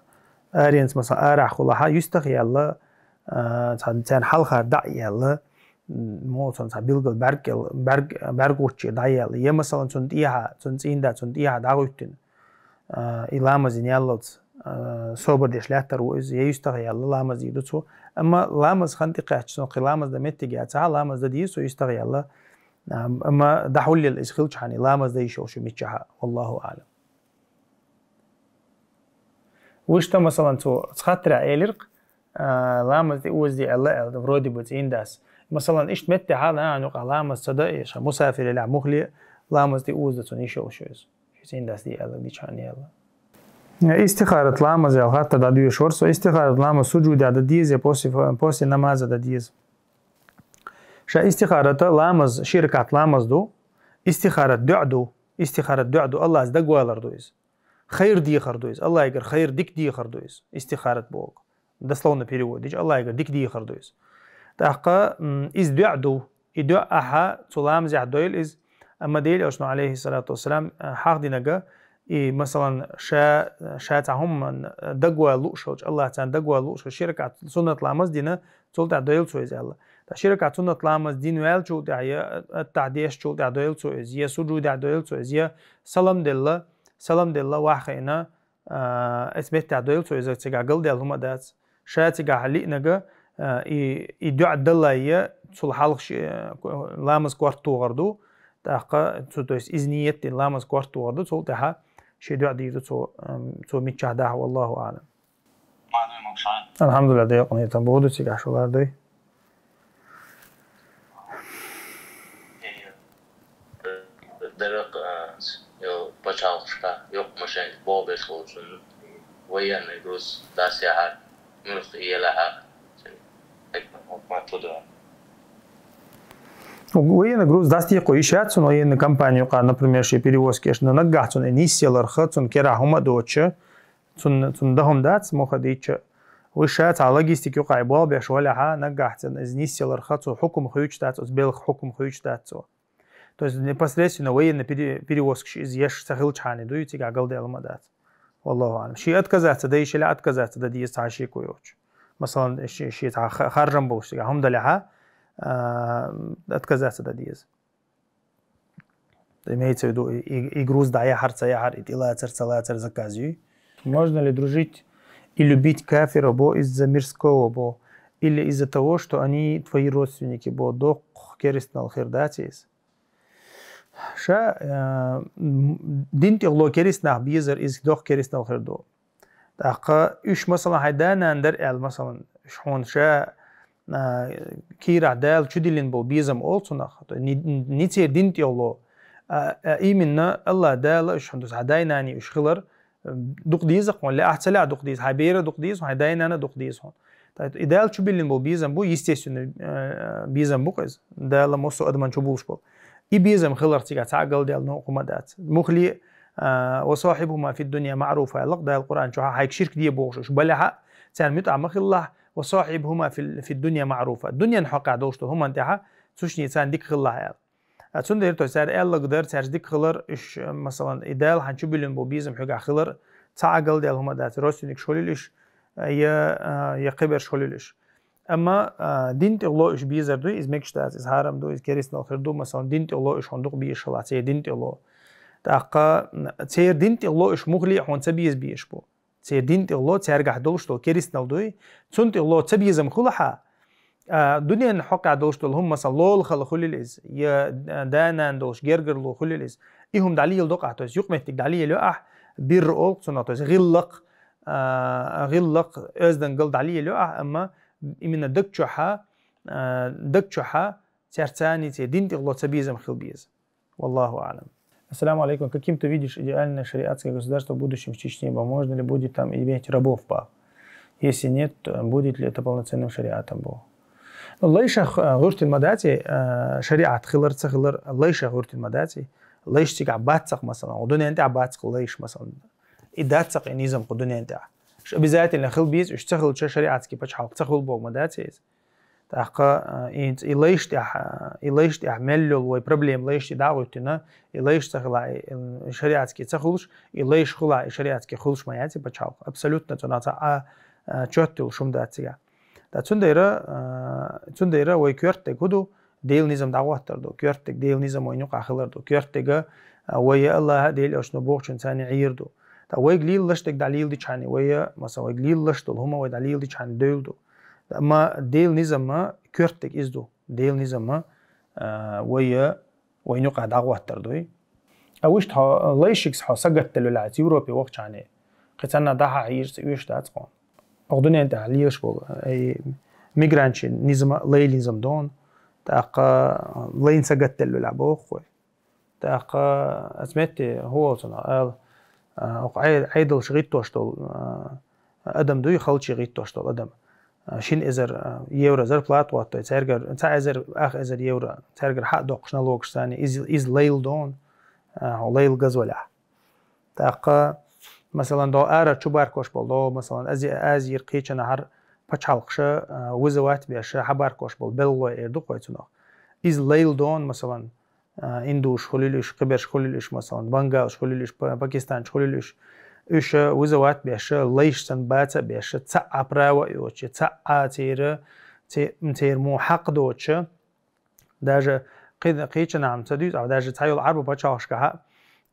аренца, масала, арахь хулахьа, юьстах яьлла, а, цхьа-, царна хьалхара дӀа а яьлла, м, муха цунна цхьа билггал бӀаьрг кӀел-, бӀаьрг, бӀаьрг гӀучче дӀа а яьлла. Я, масалан, цунна тӀехьа, цунна цӀийнда, цунна тӀехьа дӀагӀуьттина. А, и ламаз йина яллалц, а, собар деш лаьттар ву иза, я юьстах яьлла, ламаз дийр ду цо. Амма ламаз хан тӀекхаьчча, цунах кхин ламаз дан меттиг яцахьа, ламаз дан деза цо юьстах яьлла. А, амма дӀахьуллел иза хилчахьана, ламаз дан йиш йолуш ю миччахьа, валлаху аълам. Вуьшта, масалан, цо цхьаттерехь элира-кх, а, ламаз тӀе озаде аьлла аьлла, вроде бы цӀийндас. Масалан, иштта меттехьа нахана юкъахь ламаз ца дан, и ша мусафир елахь мухле, ламаз тӀе озадан цунна йиш йолуш ю иза. Ши цӀийндас де аьлла дича хьан аьлла. Истихарат ламаз аьлла хаттар дӀадоьшуш вара со. Истихарат ламаз сужудехь дан деза, после, после намаза дан деза? Ша истихарата ламаз, ши ракаӀат ламаз ду, истихарат дуьӀа ду, истихарат дуьӀа ду, Аллахьца дагавалар ду иза. Хайр дехар ду иза, Аллахьгара хайр дика дехар ду иза, истихарат боху. Дословно перевод дича, Аллахьгара дика дехар ду иза. ТӀаккха, м, иза дуьӀа ду, и дуьӀа ахьа цу ламазехь дойла иза, амма Дела Элчано, алейхиссалату вассалам, а, хьахдинарг, и, масалан, ша, ша цхьа хӀуманна дагавала лууш волчу, Аллахьца дагавала лууш волчу, ши ракаӀат суннат ламаз дина, цул тӀаьхьа дойла цо иза аьлла. Ткъа ши ракаӀат суннат ламаз дина ваьллачул тӀаьхьа, я аттахьа дешначул тӀаьхьа дойла цо иза, я сужудехь дойла цо иза, я салам делла, салам делла, вахьа хиъна, а, эцу меттехь дойла цо иза, цигахь галдаьлла хӀума а дац. Ша цигахь лиънарг, а, и, и дуьӀа даллалц, цул хьалха ши, а, ламаз корта тохар ду, тӀаккха цу, то есть иза нийят дина ламаз корта тохар ду, цул тӀаьхьа шен дуьӀа дийр ду цо, ам, цо миччахь дахьа, валлаху аълам. Алхьамдулиллах, декъана тан боху ду цигахь шу лардой. Деррига, а, йо, пачхьалкхашка йоккха машенаш бохабеш болчун военный груз дӀасаяхьар, муьлхха елахьа, хӀикмат хӀу да. Военный груз дӀасадекъо йиш яц цунна военный компани юкъа, например, ший перевозка еш, но наггахь цунна и нийсъяларх, цунна керахь хӀума а доцуш, цунна, цунна дан хӀума дац, муха дийцча. Вуьшта цхьа логистика юкъа и болх беш валахьа, наггахь цунна иза нийсъяларх, цо хьукам хуьйцуш дац, оцу балха хьукам хуьйцуш дац цо. То есть непосредственно военный пере-, перевозкаш иза еш ца хилчхьана дуй, цигахь галдаьлла хӀума дац. Валлаху аълам. Ший отказаться дан йиш елахь, отказаться дан деза цхьа шеко йоцуш. Масалан, ши-, ший цхьа ха-, харжам болуш цигахь хӀума далахьа, а, отказаться дан деза. Имеется в виду, и, и, и груз дӀаяхьар, ца яхьар, и тӀелацар, ца лацар заказ ю. Можно ли дружить и любить кафира бо из-за мирского бо, или из-за того, что они твои родственники бо, доккха керстанал хир дац из? Ша, э, м, дин тӀехула керста нах безар, из доккха керстанал хир ду. ТӀаккха уьш, масалан, хьайн да-нана дара аьлла, масалан, уьш хьуна ша, а, кийрахь Дала чудиллина болу безам олу цунах, то ни-, ни-, ницер дин тӀехула, а, а, именно Аллах Дала уьш хьуна дуза хьан дай-наний уьш хилар, дукха деза-кх хьуна, лаьа ахь ца лаьа дукха деза, хьайн бера дукха деза хьуна, хьайн дай-нана дукха деза хьуна. ТӀаккха и Дала чубиллина болу безам бу, естественно, э, безам бу-кх иза, Дала массо а адаман чубуллуш болу. И безам хиларх цигахь цхьа а галдаьлла хӀума дац. Мухли, а, «Ва сахьибхума фид-дунья маъруфа» аьлла-кх Дала Къуръан чохь, хьайга ширк де бохуш уьш балехьа, царна муьтӀахь ма хилалахь, «Ва сахьибхума фи, фид-дунья маъруфа». Дунен хьокъехь долуш долу хӀуманна тӀехьа цуьшний царна дика хилалахь аьлла. А цундела, то есть, цара аьлларг дара, цаьрца дика хилар, уьш, масалан, и Дала хьан чубиллина болу безам хьоьгахь хилар, цхьа а галдаьлла хӀума дац, родственникаш хуьлийла уьш, я, а, я кхиберш хуьлийла уьш. Амма, а, дин тӀехула уьш безар дуй, иза мегаш дац, иза хьарам ду, иза керстанал хир ду, масалан, дин тӀехула уьш хьуна дукха безаш хилахь, церан дин тӀехула. ТӀаккха, м, церан дин тӀехула уьш мухли а хьуна ца беза безаш бу. Церан дин тӀехула, цаьргахь долуш долу керстанал дуй, цунна тӀехула ца безам хуьлахьа, а, дунен хьокъехь долуш долу хӀума, масалан, лола хала хуьлийла иза, я, а, да-нана долуш гергарло хуьлийла иза. И хӀума дӀалелайо ахь, то есть юкъаметтиг дӀалелайо ахь, бирр олу-кх цунах, то есть гӀиллакх, а, гӀиллакх, оьздангалла дӀалелайо ахь, амма именно даг чохьа, а, даг чохьа цаьрца церан дин тӀехула ца безам хила беза. Валлаху аълам. Ассаламу алейкум. Каким ты видишь идеальное шариатское государство в будущем в Чечне, ба? Можно ли будет там иметь рабов, ба? Если нет, то будет ли это полноценным шариатом, ба? Ну, лайшах, а, гӀуьртина ма дац, а, шариат хилар, ца хилар, лайшах гӀуьртина ма дац. Лайш цигахь бац-кх, масалан, кху дунен тӀехь бац-кх лайш, масалан. И дац-кх и низам кху дунен тӀехь. Уьш обязательно хила беза, уьш ца хилча шариатский пачхьалкх ца хуьлу бохург ма дац иза. ТӀаккха, а, и, и лайш тӀехь, а, и лайш тӀехь мел йолу вай проблема лайш тӀе дӀа а гӀуьттина, и лайш ца хилахь, и, и шариатский ца хуьлуш, и лайш хилахь, и шариатский хуьлуш ма яц и пачхьалкх. Абсолютно цунах цхьа а, а, чот йолуш хӀума дац цигахь. Ткъа цундела, а, цундела вай коьртаниг хӀун ду? Делан низам дӀахӀоттар ду. Коьртаниг Делан низам вайна юкъахь хилар ду. Коьртаниг, а, вай я Аллахьа а, Делан Элчано бохучун царна Ӏийр ду. Ткъа вайга лелалаш дерг дӀалеладичхьана, вай, масалан, вайга лелалаш долу хӀума вай дӀалеладичхьана девлла ду. Амма Делан низам коьртаниг иза ду. Делан низам, а, вай, вайна юкъахь дӀахӀоттар дуй. А вуьшта хьо лайшига хьо сагатделла велахь, Европе вахчахьана, кхин царна дӀахьа хьийза ца оьшуш дац хьуна. Оха дунен тӀехь лелаш болу, э, мигрантийн низам, лай низам ду хьуна. ТӀаккха лайна сагатделла велахь боху вай. ТӀаккха аса метте хӀун волу цунах ала, а, окху Ӏе-, Ӏедалш гӀиттош долу, а, адам дуй, халчий гӀиттош долу адам. А, шина эзар, а, евро зарплата хӀоттой, цаьргара цхьа эзар, ах эзар евро, цаьргара хьа а доккхуш налогаш санна, иза, иза лайла ду хьуна, а, хьо лайла газвалахь. ТӀаккха, масалан, догӀу арара чубаркош болу, догӀу, масалан, Ази-, Азийра кхечанахьара пачхьалкхаша, а, вызывать беш, хьабаркош болу белгало эр ду-кх вай цунах. Иза лайла ду хьуна, масалан, а, индуш хуьлийла уьш, кхиберш хуьлийла уьш, масалан, бангалш хуьлийла уьш, па-, пакистанцаш хуьлийла уьш. Уьш вызывать беш, лайш санна баца а беш, цхьа а право а йоцуш, цхьа а церан, це-, церан муха хьакъ доцуш, даже кхи-, кхечанхьа ца дуьйцу, а даже цхьа йолу Ӏарба пачхьалкхашкахьа,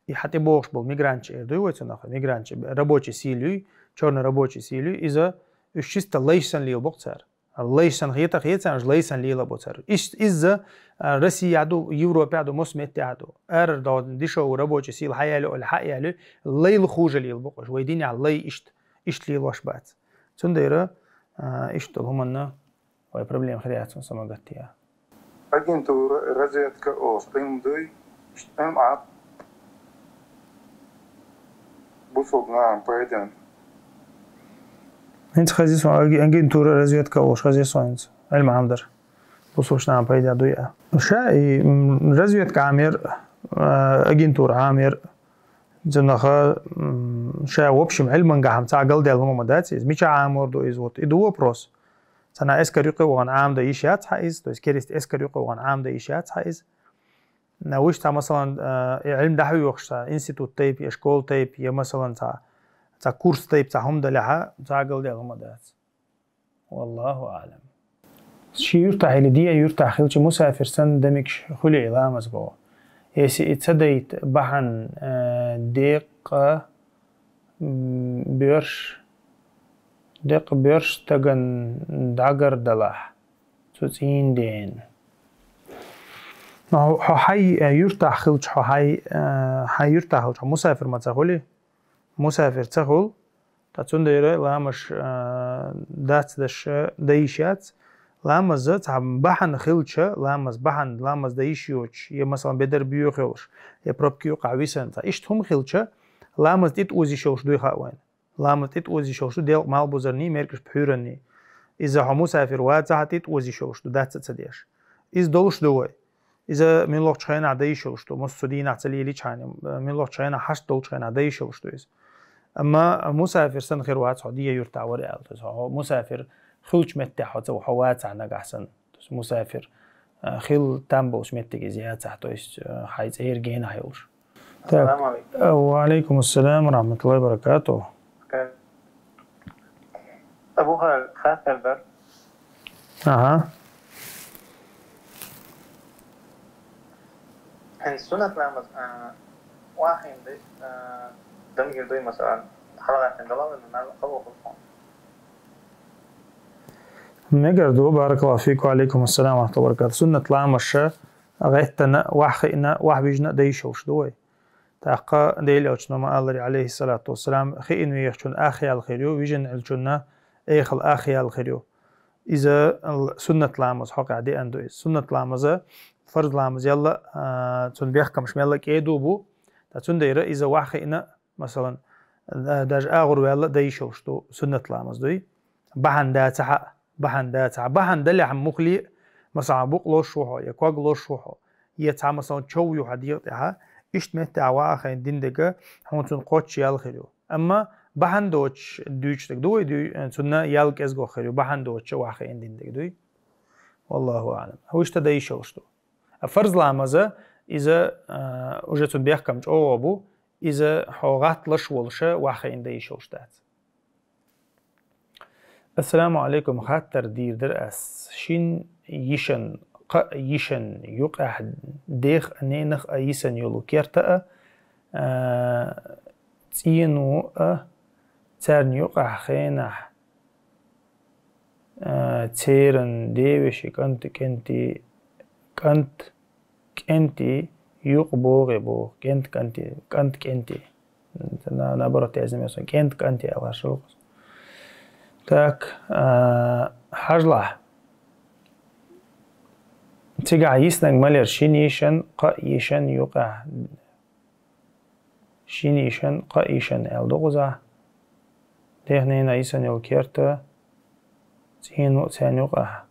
и хьан тӀе богӀуш болу мигранташ эр дуй вай цунах, мигранташ, рабочий сила юй, чёрный рабочий сила юй, иза уьш чисто лайш санна лелабо-кх цара. Лайш санна хета, хета царна, уьш лай санна лелабо цара. Иш-, иза, а, Россия ду, Европа ду, массо а метте ду. Ара догӀу дешевый рабочий сила хьаяьлла, ола хьаяьлла, лайла хужа лелабо-кх уьш. Вай динехь лай иштта, иштта лелош бац. Цундела, а, иштта долу хӀуманна вай проблема хир яц хьуна самагатта. Агентура, разведка олуш къийна дуй, иштта къийна Ӏа, бусулба нахам пайден. ХӀинца хазис агентура разведка волуш хазис вайнца. Айлма хьамдар. Бусулба нахам пайда дуй а. Ша и м, разведка Ӏамер, а, агентура Ӏамер, зунаха м, ша, в общем, Ӏилманга хьам ца галдел хӀума ма дац, из мича Ӏамор ду из вот. И ду вопрос. Цана эскар юкъе вогӀан Ӏамда йиш яц хьа из, то есть керист эскар юкъе вогӀан Ӏамда йиш яц хьа из. На вуш ца, масалан, э, и Ӏилм дахьа йохуш ца, институт тайп, я школа тайп, я, масалан, ца, ца курс тайп, ца хӀума далехьа, ца галдел хӀума дац. Валлаху аълам. Ши юртахь или диа юртахь хилча мусафир санна дамикаш хуьле ламаз бо. Если и ца дайта бахьан, э, декъа, м, боьрш, декъа боьрш стаган дагар далахь, цу цӀийнден. Но хьо хьай, э, юртахь хилча, хьо хьай, э, хьай юртахь хилча, хьо мусафир ма ца хуьли, мусафир ца хуьлу, ткъа цундела ламаш, а, дац даш, а, дайиш яц. Ламаз цхьа бахьана хилча, ламаз бахьана, ламаз дайиш йоцуш, я, масалан, бедар боьха йолуш, я пробки юкъахь висана цхьа. Иштта хӀума хилча, ламаз тӀе тӀозийш йолуш дуй хаьа вайна. Ламаз тӀе тӀозийш йолуш ду делкъа малхбузарний, меркаш пхьуьранний. Иза хьо мусафир вацахьа тӀе тӀозийш йолуш ду, дац а ца деш. Иза долуш ду вай. Иза муьлххачу хенахь дайиш йолуш ду, массо а дийнахь ца лелийчхьана, муьлххачу хенахь хьашт долчу хенахь дайиш йолуш ду иза. Амма мусафир санна хир вац хьо, диа юртахь вара аьлла. То есть хьо мусафир хилчу меттехь хьо ца, хьо вацахь нагахь санна. То есть мусафир, а, хил там болчу меттиге иза яцахь, то есть, а, хьайн цӀера генахь йолуш. Так. Ассаламу алейкум. Ва алейкум ассалам ва рахматуллахи ва баракатух. Э, Абу Халид, хаттар дар. Ага. Хьин суннат намаз, а, вахин ды, а, дамгир дуй, масалан, халагатин далавин, намаз къабул хулфун. Мегар ду, баракаллаху фику, алейкум ассалам ва рахматуллахи ва баракатух. Суннат ламаша гӀеттана, ваххиъна, вахвижна дайшалш ду вай. ТӀаккха Делан Элчано ма-аллара, алейхиссалату вассалам, хиъна вехачун ах ял хир ю, вижина Элчунна эхал ах ял хир ю. Иза л-, суннат ламаз хьокъехь деана ду иза. Суннат ламаза, фарз ламаз ялла, а, цун бехкамаш мелла кӀеду бу. Та цундайра иза ваххиъна, масалан, а, даже агӀор ваьлла дайшалш ду, суннат ламаз дуй. Бахьана дацахьа, бахьана дацахьа. Бахьана далехь мухли, масалан, букъ лош ву хьо, я ког лош ву хьо, я цхьа, масалан, чов ю хьан дегӀа тӀехьа, иштта меттехь ваахайн дин дега, хьуна цунна кхоччу ял хир ю. Амма бахьана доцуш дуьйцуш дерг ду вай дуьй-, цунна ял кӀезгох хир ю, бахьана доцуча ваххиъна дин дег дуй. Валлаху аълам. Вуьшта дайшалш ду. А фарз ламаза, иза, а, уже цун бехкам чӀогӀа бу, иза хьо гӀатталаш волуша ваххиъна дайшалш дац. Ассаламу алейкум, хаттар дийр дара ас. Шин йишан, кхаъ йишан юкъехь дех а, ненах а йисан йолу керта а, а, цӀено а, царна юкъахь хенахь, а, церан девеши кӀант кӀенти, кӀант кӀенти юкъ богӀе боху, кӀент кӀанти, кӀант кӀенти. На-, наоборот, яздина сан кӀент кӀанти аьлла шалгӀас. Так, а, хьажлахь. Цигахь йиснаг малер шин йишан, кхаъ йишан юкъахь. Шин йишан, кхаъ йишан аьлла ду кхузахь. Дехнина йисан йолу керта, цӀено а царна юкъахь.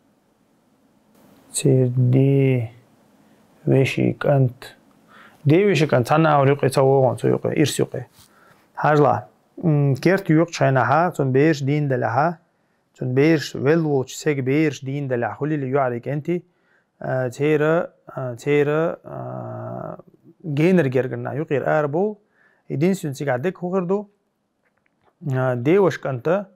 Церан де вешин кӀант. Де вешин кӀант, цхьана агӀор юкъе ца вогӀун цу юкъе, ирс юкъе. Хьажла, м, керта юкъачу хенахьа, цун бераш дийна далехьа, цун бераш велла волчу седа бераш дийна далехь, хуьлийла юьхьарий кӀентий, а, цера, а, цера, а, генара гергара юкъера ара бу. Единственный цигахь дерг хӀун хир ду? А, деваш кӀанта,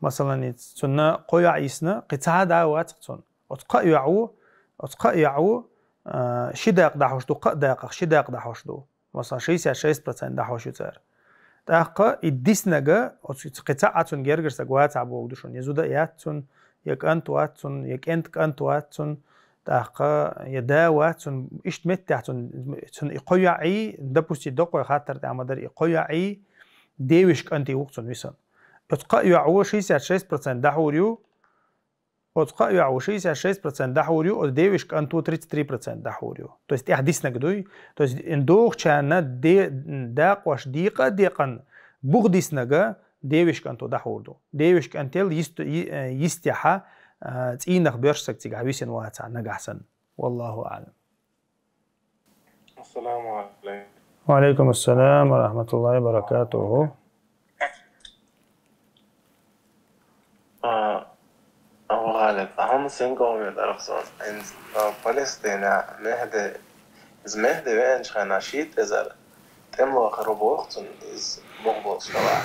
масалан, и цунна кхо йоӀ йисна, кхин цхьа а да вац-кх цунна. Оцу кхаъ йоӀ ву, оцу кхаъ йоӀ ву, а, ши дакъа дӀахьош ду, кхаъ дакъах ши дакъа дӀахьош ду. Масалан, шестьдесят шесть процент дӀахьош ю цара. ТӀаккха и диснага, оцу кхин цхьа а цунна гергара стаг вацахь боху ду шуна. Я зуда а яц цунна, я кӀант вац цунна, я кӀент кӀант вац цунна, тӀаккха я да вац цунна. Иштта меттехь цунна, цунна и кхо йоӀий, допустим, доккхой хаттар тӀехь ма дара, и кхо йоӀий девиш кӀантий ву-кх цунна висана. Оцу кхаъ йоӀ ву шестьдесят шесть процент дӀахьур ю, оцу кхаъ йоӀ ву шестьдесят шесть процент дӀахьур ю, оцу девиш кӀант ву тридцать три процент дӀахьур ю. То есть тӀехь диснаг дуй. То есть ин дохучарна де-, дакъош декъа а декъан, Бух диснага девешкӀанто дӀахьур ду. ДевешкӀантел йист-, йи-, э, йистехьа, э, цӀийнах боьрша саг цига хьависина вацахь нагахь санна. Валлаху аӀлам. Ассаламу алейкум. Ва алейкум ассалам ва рахматуллахи ва баракатуху. А, Абу Халид, а хӀама сен къовме дарх сон? Ин, а, Палестина, Мехди, из Мехди веанчхьана шийтта эзар тӀемлохар боху цун, из боху болчу хала.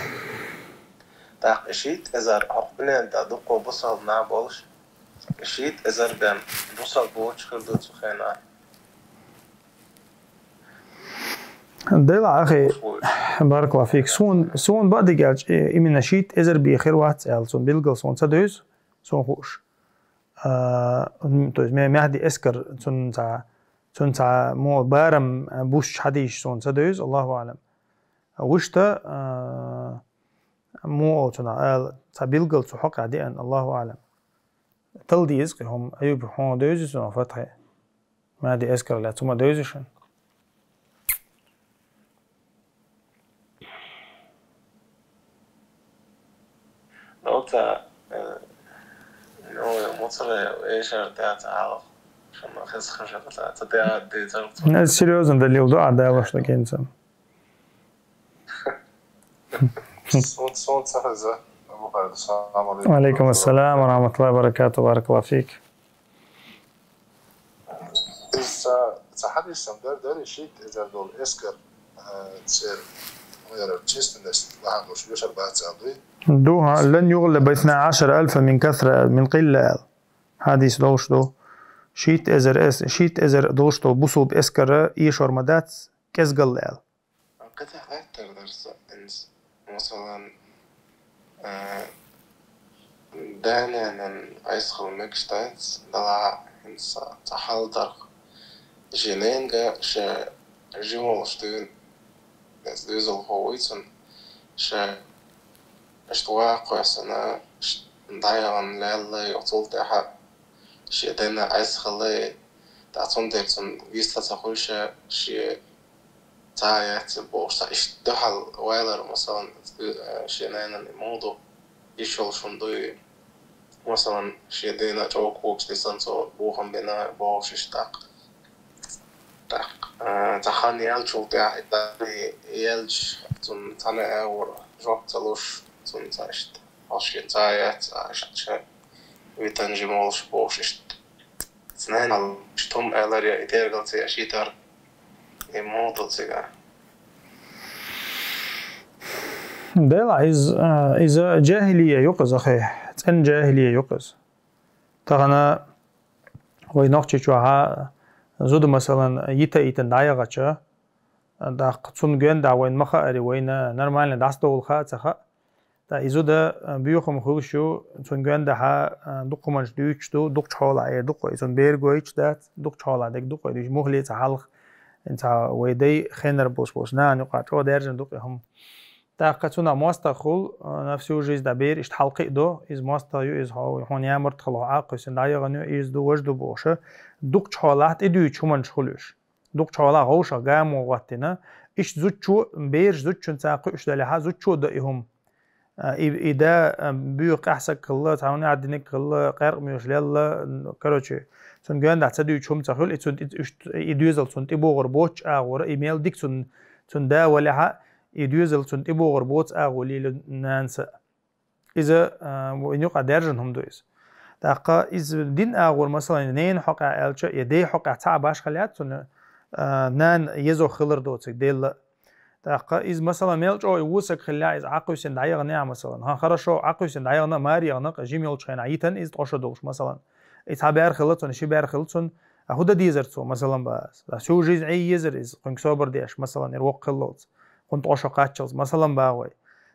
ТӀаккха и шийтта эзар хӀокху дуьнен тӀа дуккха бусалба нах болуш, и шийтта эзар бен бусалба боцуш хир ду цу хенахь. Делахь, ахи, баракаллаху фик. Суна, суна баъдиг аьлча, э, именно шийтта эзар бен хир вац аьлла, суна билггал суна ца девза, суна хууш. А, м, то есть, ме-, Мехди эскар цунна цхьа, цунна цхьа мо барам, а, бусча хьадийша суна ца девза, Аллаху аӀлам. А вуьшта, а, мо олу цунах ала, цхьа билггал цу хьокъехь деана, Аллаху аӀлам. Тала деза кхин хӀума, Аюб, хьуна девза суна фатхье. Мехди эскар лаьцна хӀума девза шуна. Доктор, э, ну, муцара эшар тӀе ца хьалха. Шуна хеза хажа ца, ца тӀе а дийцар. Ну, серьёзно далил ду, а, далаш дагенца. Сон, сон ца хеза, Абу Халид, салам алейкум. Ва алейкум ассалам ва рахматуллахи ва баракату, баракаллаху фик. Иза ца, ца хьадисам дар, дари шийтта эзар долу эскар, а, цер, ну, яра честность лахьан долуш, вешар бац аьлла дуй? Ду, хьа, лан югӀла байтна ашара альфа мин касра, мин къилла аьлла. Хьадис долуш ду. Шийтта эзар эс-, шийтта эзар долуш долу бусулба эскара эшор ма дац, кӀезгалла аьлла. Кхетахь гӀаттар дар сан, хӀинца, масалан, а, да-нанан айсхала мегаш дац, дала хӀинца цхьа хьал дарх. Жиненга ша жимолуш дуьйна, иза доьзалхо вуй цунна, ша иштта ваккхоьссина, иштта дӀаяхана лаьлла, оцул тӀаьхьа шен дена айсхала, тӀаккха цундела цунна вист ца хуьлуш, шен ца яц бохуш, цхьа иштта дуьхьал вайлар, масалан, э, шен нанан и муха ду, йиш йолуш хӀума дуй, масалан, шен дена чӀогӀа когаш дисна цо бохам бина бохуш иштта тӀаккха. ТӀаккха, э, цхьа хан яьллачул тӀаьхьа и яьлча, цунна цхьана а агӀор жоп ца луш, цунна цхьа иштта, хьо шен ца яц, а иштта ша витан жимолуш бохуш иштта. Цу нанал иштта хӀума аьлларий, и тергал ца еш йитар, и муха ду цигахь? Делахь, иза, а, иза жахӀилия ю-кх иза, хе, цӀена жахӀилия ю-кх иза. Тахана вай Нохчийчохь зуда, масалан, йита а йитина дӀаяхача, тӀаккха цунна гоьнда вайна ма хаари, вайна нормально дӀасадовла хаа а ца хаьа. Ткъа и зуда, а, боьха хӀума хуьлуш ю, цунна гоьндахьа, а, дукха хӀуманаш дуьйцуш ду, дукхачу хьолахь эр ду-кх вай, цунна бер гойтуш дац, дукхачу хьолахь дерг ду-кх вай, дуьйцуш муххале а ца хьалха, цхьа вай дай хенара болуш болчу нахана юкъахь чӀогӀа даьржина ду-кх и хӀума. ТӀаккха цунах мостагӀа хуьлу, а, на всю жизнь, да, бер иштта хьалакхиа до, иза мостагӀа ю, иза хьо-, хьуна ямарта хала хьо Ӏа а кхуьссина дӀаяхана ю, иза ду, важа ду бохуш, дукхачу хьолахь тӀедуьйцуш хӀуманаш хуьлу уьш. Дукхачу хьолахь вовшах гамо гӀоттина, иштта зудчо, бераш зудчуьнца кхуьуш далехьа, зудчо до и хӀума. А, и, и да, а, боьха къаьхьа саг хилла, цхьа хӀума яхьа динарг хилла, къаьркъа моьш лелла, н-, короче, цунна гоьндахь ца дуьйцуш хӀума ца хуьлу, и цунна тӀе-, уьш-, и доьзал цунна тӀебогӀур боцуш агӀора, и мел дика цунна, цунна да валехьа, и доьзал цунна тӀебогӀур боцу агӀо лело нанас а. Иза, а, вайна юкъахь даьржина хӀума ду иза. ТӀаккха иза дин агӀор, масалан, ненан хьокъехь аьлча, я ден хьокъехь цхьа а башхалла яц цунна, а, нана езо хилар доцург делла. ТӀаккха иза, масалан, мел чӀогӀа и вон саг хиллехь, иза Ӏакхуьйсина дӀаяханехь, масалан. ХӀан, хорошо, Ӏакхуьйсина дӀаяхана, маре яхана, жима йолчу хенахь йитина иза ткъо шо долуш, масалан. И цхьа бер хилла цунна, ши бер хилла цунна, а хӀун дан дезара цо, масалан, бах ас. Всю жизнь Ӏе езара иза, кхуьнга собар деш, масалан, эр воккха хиллалц, кхунна ткъо шо кхаччалц, масалан, бах вай.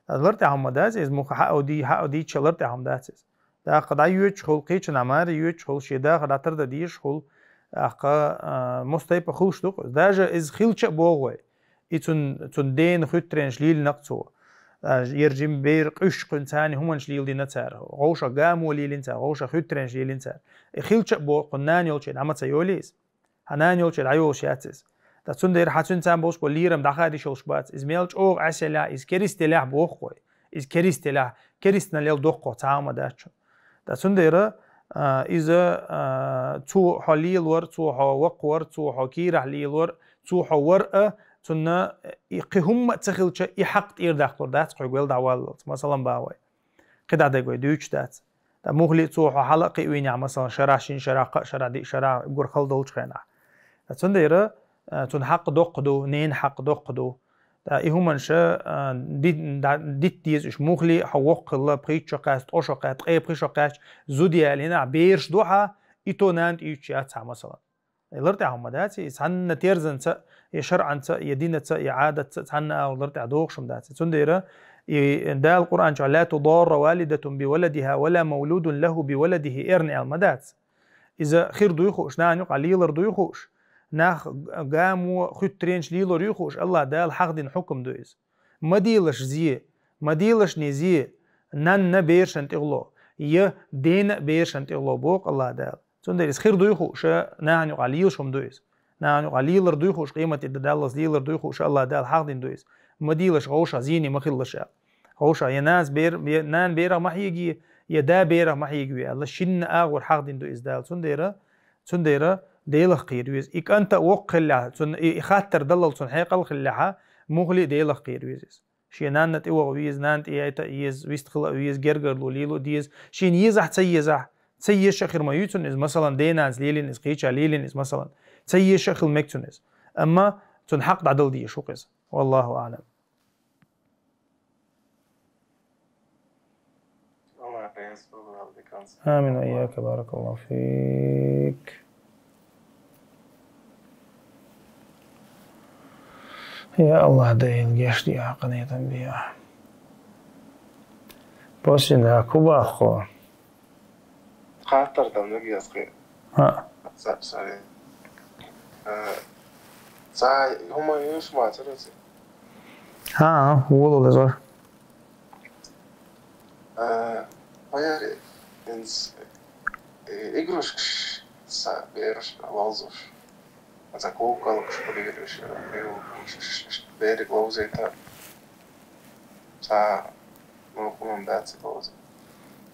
Ткъа лар тӀехь хӀума дац иза, муха хьаъу ди-, хьаъу дийча лар тӀехь хӀума дац иза. ТӀаккха дӀайоьдуш хуьлу, кхечанхьа маре йоьдуш хуьлу, шен дахар дӀатардан дезаш хуьлу, тӀаккха, а, мостайпа хуьлуш ду-кх. Даже иза хилча а боху вай. И цун, цун дена хуьттаренаш лелина-кх цо. А, ер жима бер къуьйсуш кхуьнан царна хӀуманаш леладина цара. Вовшах гамо лелина цара, вовшах хуьттаренаш лелина цара. И хилча а боху, кхуьнан нана йолчу дӀа ма ца йолий иза. Хьан нана йолчу дӀайолуш яц иза. ТӀаккха цундела хьа цуьнца болуш болу лерам дӀахадийш йолуш бац. Иза мел чӀогӀа Ӏесалехь, иза керист елахь боху вай. Иза керист елахь, керист налел доккхо цхьа а ма дац. ТӀаккха цундела, а, иза, а, цо хьо лелор, цо хьо ваккхавар, цо хьо кийрахь лелор, цо хьо вар а, цунна и кхин хӀумма а ца хилча, и хьакъ тӀера даккхалур дац хьоьга вел дӀаваллалц, масалан, бан вай. КхидӀа дерг вай дуьйцуш дац. ТӀаккха мухли цо хьо хьала а кхиавинехь, масалан, шарахь шина, шарахь кхаа шарахь диъ шарахь гур хала долчу хенахь. ТӀаккха цундела, а, цунна хьакъ доккха ду, ненан хьакъ доккха ду. ТӀаккха и хӀуманаш, а, ди-, да-, дитта деза уьш. Мухли хьо воккха хилла, пхийтта шо кхаьчча, ткъа шо кхаьчча, ткъе пхи шо кхаьчча, зуда ялийнехь, бераш ду хьан, и то нана тӀеюьйцуш яц хьан, масалан. И лар тӀехь хӀума дац, и цхьанна терзанца, я шарӀанца, я динаца, я Ӏадатца, цхьанна агӀор лар тӀехь догӀуш хӀума дац. Цундела и Дала Къуръан чохь: «Ла тударра валидатун би валадиха ва ла мавлудун лаху би валадихи», эрна аьлла ма дац. Иза хир дуй хууш, нахана юкъахь лелар дуй хууш, нах гамо, хуьттаренаш лелор юй хууш, АллахӀ Дала хьахдина хьукам ду иза. Ма делаш зе, ма делаш ни зе, нанна берашан тӀехула, я дена а берашан тӀехула боху АллахӀ Дала. Цундела иза хир дуй хууш, нахана юкъахь лелаш хӀума ду иза. Нахана юкъахь лелар дуй хууш, къематде даллалц лелар дуй хууш, АллахӀ Дала хьахдина ду иза. Ма делаш гӀовша, зене ма хилалаш аьлла. ГӀовша, я нанас бер-, я нана берах ма хьеге, я да берах ма хьеге аьлла, шинна агӀор хьахдина ду иза Дала. Цундела, цундела Делах кхийр веза. И кӀанта а воккха хиллехь, цунна и, и хаттар даллал цунна хьекъал хиллехьа, мухли а Делах кхийр веза иза. Шен нанна тӀе ваха веза, нана тӀе яйта а еза, вист хила а веза, гергарло лело а деза. Шена езахь, ца езахь, ца езаш а хир ма ю цунна иза, масалан, денанас лелийна иза, кхеча лелийна иза, масалан. Ца езаш а хила мега цунна иза. Амма цунна хьакъ дӀадала дезаш ву-кх иза. Валлаху аӀлам. Амин ва ийяка, баракаллаху фик. Я АллахӀ, Дела, гечде, къинхетам бе. После, да, кху боху. Хаттар дан мегий ас кхин? ХӀаъ. Са-, сори. Э, цхьа хӀума йолуш ма ца доций? ХӀаъ, волал иза. Э, пояри, инс-, э, игрушкаш са бераш ловзуш. Аса кукалкаш, бераш, берег ловзийта. Ца, ну, хӀума дац ловза.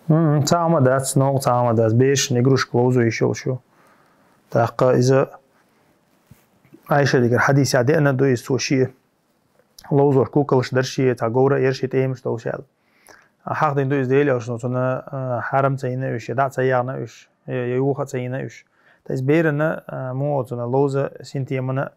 М, цхьа хӀума дац, ну, цхьа хӀума дац. Берашна игрушка ловзо йиш йолуш ю. ТӀаккха иза Ӏайшатигара хьадисехь деана ду иза, цо шен ловзош кукалаш дара шен, цхьа говра а яра шен тӀемаш долуш аьлла. Хьахдина ду иза Дела аьлча, цунна, а, хьарам ца йина уьш, я дӀа ца яхна уьш, я, я юха ца йина уьш. Ткъа иза берана, а, муха цунна ловза синтемана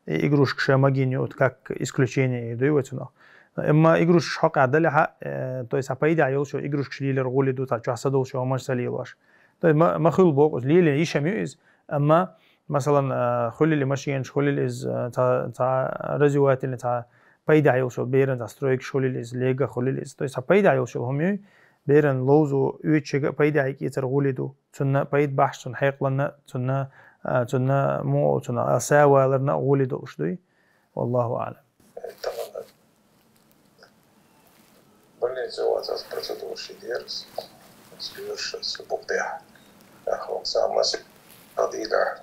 и игрушкаш магийна ю, вот как исключение дуй вай цунах. Амма игрушкаш хьокъехь далехьа, э, то есть, а, пайда йолуш йолу игрушкаш лелар гӀули ду, цхьа чохь са долуш йолу хӀуманаш ца лелош. То есть, ма, ма хуьлу боху иза, лелийна йиш ма ю иза. Амма, масалан, э, хуьлили машенаш, хуьлили иза, э, цхьа, цхьа развивательный, цхьа пайда йолуш йолу беран, цхьа стройкаш хуьлили иза, лего хуьлили иза. То есть, цхьа пайда йолуш йолу хӀума ю, беран ловзо оьцу шега а пайда йикъе цара гӀули ду. Цунна пайда бахьаш, цунна хьекъаланна, цунна, а, цунна муо, цунна, а, саваларна а гӀули долуш дуй. Валлаху аӀлам. Больница у вас процедура шидерс, с бухтех. Ахвам самас адида,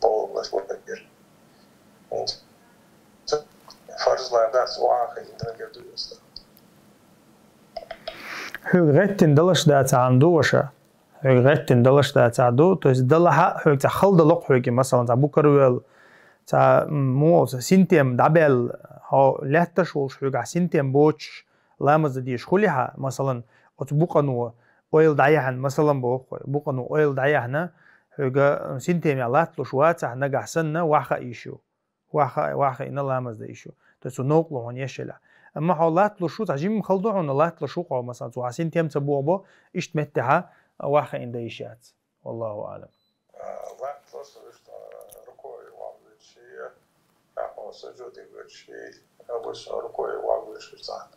полгаш вакир. Фарз ла дац ваха интернет дуйста. Хьоьга гӀеттина далаш дацахьана ду ваша. Хьоьга гӀеттина далаш дацахь ду, то есть далахьа хьоьга цхьа хала далокх хьоьга, масалан, цхьа букарвел, цхьа, м, муо, цхьа синтем дӀабаьлла, хьо лаьтташ волуш хьоьга синтем боцуш ламаз дан дезаш хулихьа, масалан, оцу букъано ойла дӀаяхьна, масалан, боху хьо, букъано ойла дӀаяхьна, хьоьга синтемехь латталуш вацахь, нагахь санна, ваха йиш ю. Ваха, ваха йина ламаз дан йиш ю. То есть цу новкъарло хьуна еш елахь. Амма хьо латталуш ву, цхьа жимма хала ду хьуна латталуш ву хьо, масалан, цу хьан синтем ца бохабо, иштта меттехьа ваха йина дан йиш яц. Валлаху аӀлам. Латталуш ву, иштта рукуӀе вахавичи, тӀаккха сужуде вичи, обычно рукуӀе вахавичи цхьа.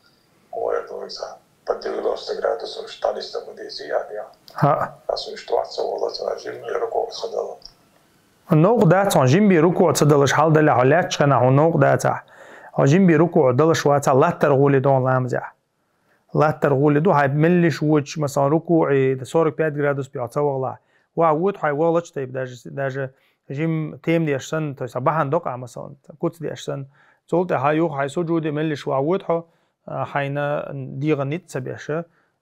Море дойца. По девяносто градусов, что ли, там, где я, я. ХӀаъ. А существо целого, цхьа жимма рукуӀ ца дала. Новкъа дац хьуна жимма рукуӀ ца далаш хьал далахь, хьо лаьттачу хенахь хьуна новкъа дацахь. Хьо жимма рукуӀ далаш вацахь, латтара гӀули ду хьуна ламазехь. Латтара гӀули ду, хьайн меллиш вочу, масалан, рукуӀе сорок пять градус бехьа ца вахалахь. Ваха воту хьайн вахалачу тайпа, даже, даже жим тем деш санна, то есть бахьана докъа, масалан, куц деш санна, цул тӀаьхьа юха хьай суджуде меллиш вахь вода хьо, а, хьайна дегӀан ницкъ ца беш,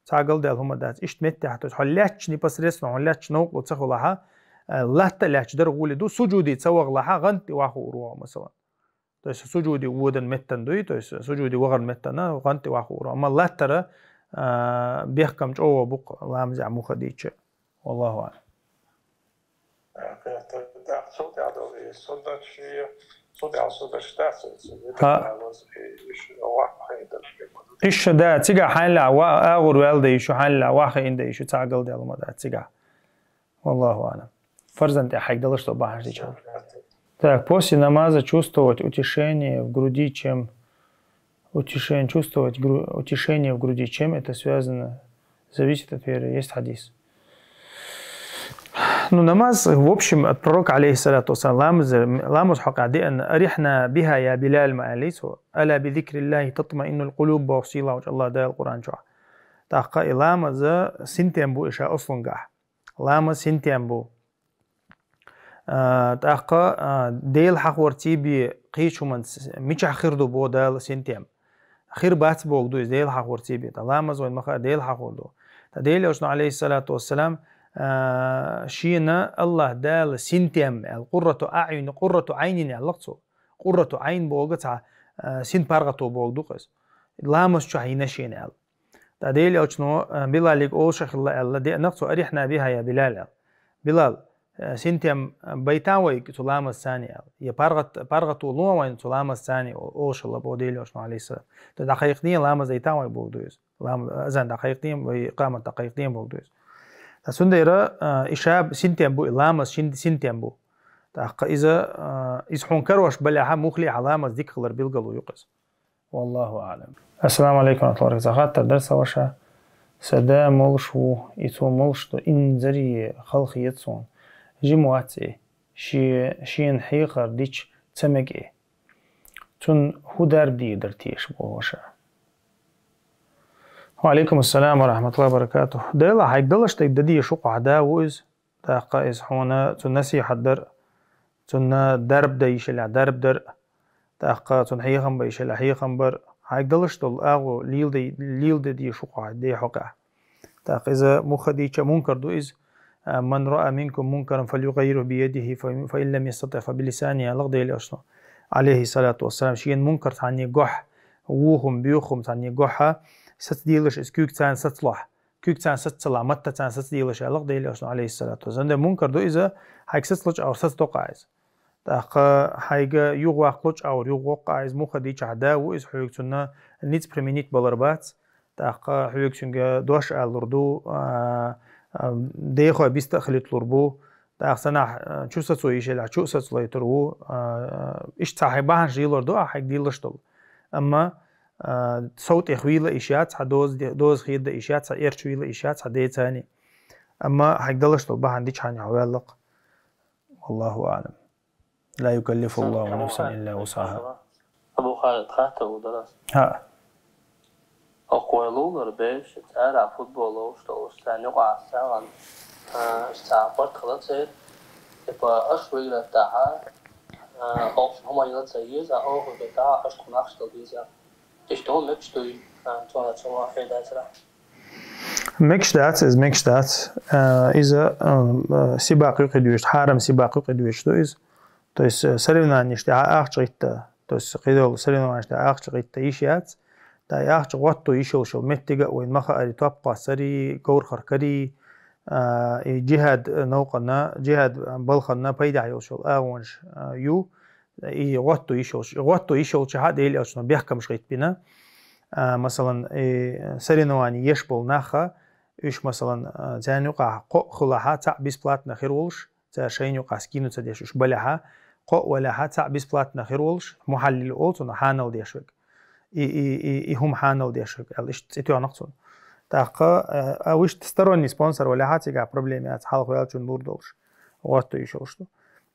цхьа галдаьлла хӀума дац. Иштта меттехь, то есть хьо лаьттача непосредственно, хьо лаьттача новкъа ца хилахь, а, латта лаьттача дара гӀоле ду, суджуде ца вахалахь, гӀантӀе вахар ву хьо, масалан. То есть суджуде водан меттана дуй, то есть суджуде вахаран меттана гӀантӀе вахар ву хьо. Амма латтара, а, бехкам чӀоагӀа бу-кх ламазехь муха дийча. Валлаху аӀлам. Иша, да, цигахь хьайна ва-, агӀор ваьлла да, иша хьайна ва-, агӀор ваьлла да, иша цхьа галдаьлла хӀума дац цигахь. Валлаху аӀлам. Фарзана тӀехь хьайга далаш дола бахьанаш дийча. Так, после намаза чувствовать утешение в груди, чем утешение, чувствовать гру-, утешение в груди, чем это связано? Зависит от веры. Есть хадис. Ну, намаз, в общем, от пророка, алейхиссалату вассалам, ламаз, ламаз хьакъехь деана, «أرحنا بها يا بلال», ма аьллий цо, «ألا بذكر الله تطمئن القلوب», боху сийлахьчу АллахӀ Дала Къуръан чохь. ТӀаккха и ламаз синтем бу иша ослунгахь. Ламаз синтем бу. А, тӀаккха, а, Дела хьахорций бен кхечу хӀуманца мичахь хир ду боху Дала синтем. Хир бац боху ду иза Дела хьахорций бен. Ткъа ламаз вайн ма хаара Дела хьахор ду. Ткъа Дела Элчано, алейхиссалату вассалам, а, шена АллахӀ Дала синтем аьлла, къуррату аъюн, къуррату Ӏайнин аьлла-кх цо. Къуррату Ӏайн боху цхьа, а, син паргӀато боху ду-кх иза. Ламаз чохь йина шена аьлла. Ткъа Дела Элчано, а, Билалига олуш хилла аьлла, деана-кх цо, «أرحنا بها يا بلال», аьлла. Билал, а, синтем байтахьа вайга цу ламазца аьлла. Я паргӀат-, паргӀато лохьа вайна цу ламазца олуш хилла боху Дела Элчано, алейхиссалам. Ткъа дӀакхайкхадехьа ламаз дайтахьа вай боху ду иза. Лам-, азан дӀакхайкхадехьа, вай къамат дӀакхайкхадехьа боху ду иза. Ткъа цундела, а, иша синтем бу, и ламаз шин-, синтем бу. ТӀаккха иза, а, иза хьуна карош балехьа, муххале хьан ламаз дика хилар билгало ю-кх иза. Валлаху аълам. Ассаламу алейкум ва рахматуллахи ва баракатух. Хаттар дар сан, ваша. Сан да молуш ву, и цо молуш ду, инзаре халахета суна. Жима вац и, ше-, шена хьехар дича ца мега и. Цунна хӀун дарба дийр дара теша боху, ваша? Ва алейкум ассалам ва рахматуллахи ва баракатух. Дела, хьайга далаш дерг дан дезаш ву-кх хьан да, ву иза. ТӀаккха иза хьуна цунна насихьат дар, цунна дарба дан йиш елахь дарба дар, тӀаккха цунна хьехам бан йиш елахь хьехам бар, хьайга далаш долу агӀо леладе-, леладан дезаш ву-кх хьан ден хьокъехь. ТӀаккха иза мухха дийча мункар ду иза, а, «من رأى منكم منكرا فليغيره بيده، ف-، فإن لم يستطع فبلسانه», аьлла-кх Дела Элчано, алейхиссалату вассалам, шена мункар цхьанне гохь, вухум, боьхум цхьанне гохьа, саца делаш иза куьйга царна сацалахь. Куьйга царна саца ца лахь, матта царна саца делаш аьлла-кх Дела Элчано, алейхиссалату вассалам. Цундела мункар ду иза, хьайга саца ло чӀагӀар саца доккху иза. ТӀаккха хьайга юхаваккха ло чӀагӀар юхавоккху иза, мухха дийча хьан да ву иза, хьоьга цунна ницкъ применить балар бац. ТӀаккха хьоьга цуьнга дош алалур ду, а, а, дехой биста а хилитлур бу. ТӀаккха санахь, а, чу сацо йиш елахь, чу а сацалуьйтур ву. А, иштта цхьа хьайн бахьанаш лелор ду ахь хьайга диллаш долу. Амма, а, сов тӀехвийла йиш яц, хьан доза де-, доза хеда йиш яц, хьан эрча вийла йиш яц хьан ден царний. Амма хьайга далаш долу бахьана дича хьан хьо ваьлла-кх. Валлаху аълам. لا يكلف الله نفسا إلا وسعها. Абу Халид, хаттар ву дарас. ХӀаъ. Окху вай лулара бераш, цӀарахь футбол ловуш долуш, царна юкъахь сагӀан, а, цхьа паргӀат хила церан, типа, аша выиграть дахьа, а, оха хӀума яла ца еза, оха выиграть дахьа, аша тхуна ахча дала деза. Иштта хӀума мегаш дуй, а, цунах цунах хьедацара. Мегаш дац, иза мегаш дац. А, иза, а, а, сибакъ юкъе доьшуш, хьарам сибакъ юкъе доьшуш ду иза. То есть, э, соревнованеш тӀехь ахча гӀитта, то есть, кхидолу соревнованеш тӀехь ахча гӀитта йиш яц. Тай ахча гӀотто йиш йолуш йолу меттиг а вайна ма хаарий, топ кхоссарий, говр харкарий, а, и джихад, э, новкъанна, джихад, э, балханна пайдехь йолуш йолу агӀонаш, а, ю. И гӀотто йиш йолуш, гӀотто йиш йолчохь а Дела Элчано бехкамаш гӀиттабина. А, масалан, и соревновани еш болу нах а, уьш, масалан, а, царна юкъахь кхоъ хилахь а, цхьаъ бесплатно хир волуш, цара шайна юкъахь скину ца деш уьш балехь а, кхоъ валехь а, цхьаъ бесплатно хир волуш, мухьаллил олу цунах, хьанал деш верг. И, и, и, и хӀума хьанал деш верг аьлла, иштта цӀе тоьхна-кх цунна. ТӀаккха, а, а, вуьшта сторонний спонсор валехь а, цигахь проблема яц, хьалха ваьллачунна лур долуш, гӀотто йиш йолуш ду.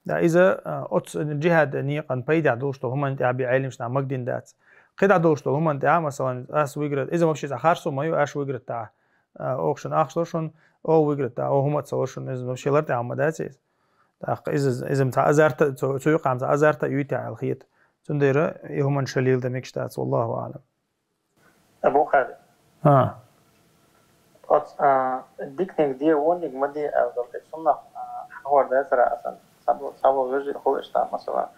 Да, иза, а, оцу джихад некъан пайдехь долуш долу хӀуманна тӀехь бен Ӏеламнаха магадина дац. КхидӀа долуш долу хӀуманна тӀехь, масалан, ас выиграть, иза вообще цхьа харцо ма ю, аш выиграть дахьа. А, оха шуна ахча ло шуна, оха выиграть дахьа, оха хӀума а ца ло шуна, иза вообще лар тӀехь хӀума дац иза. ТӀаккха иза, иза цхьа азарта, цу, цу юкъа цхьа азарта юйта аьлла хета. Цундера и хӀуманаш леладан мегаш дац, валлаху аӀлам. Абу Халид. А. Оц, а, дикниг де, вонниг ма де аьлла, тӀе суннах, а, хьахор дацара асан. Сабо, сабо вежи хул ишта, масала.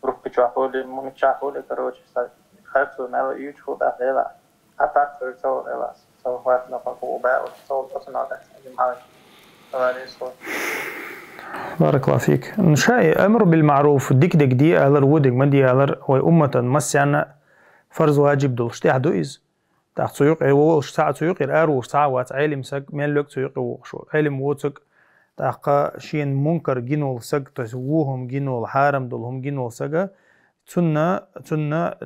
Группа чохь хули, мунча хули, короче, са харцо мела юч хул да лела. А так цо лела. Со хват на паку уба, оц, со, оц на да. Дим хали. Саларис хул. Баракаллаху фик. Н шаи амру бил маъруф, дик-дик де аьлар, ву дик ма де аьлар, вай умматан массана фарз, ваджиб долуш тӀехь ду иза. ТӀаккха цу юкъе волуш цхьа, цу юкъера ара волуш цхьа а вац, Ӏелим саг, мел верг цу юкъе вогӀуш ву. Ӏелим воцург, тӀаккха шена мункар гина волу саг, то есть ву хӀума гина волу, хьарам долу хӀума гина волу сага, цунна, цунна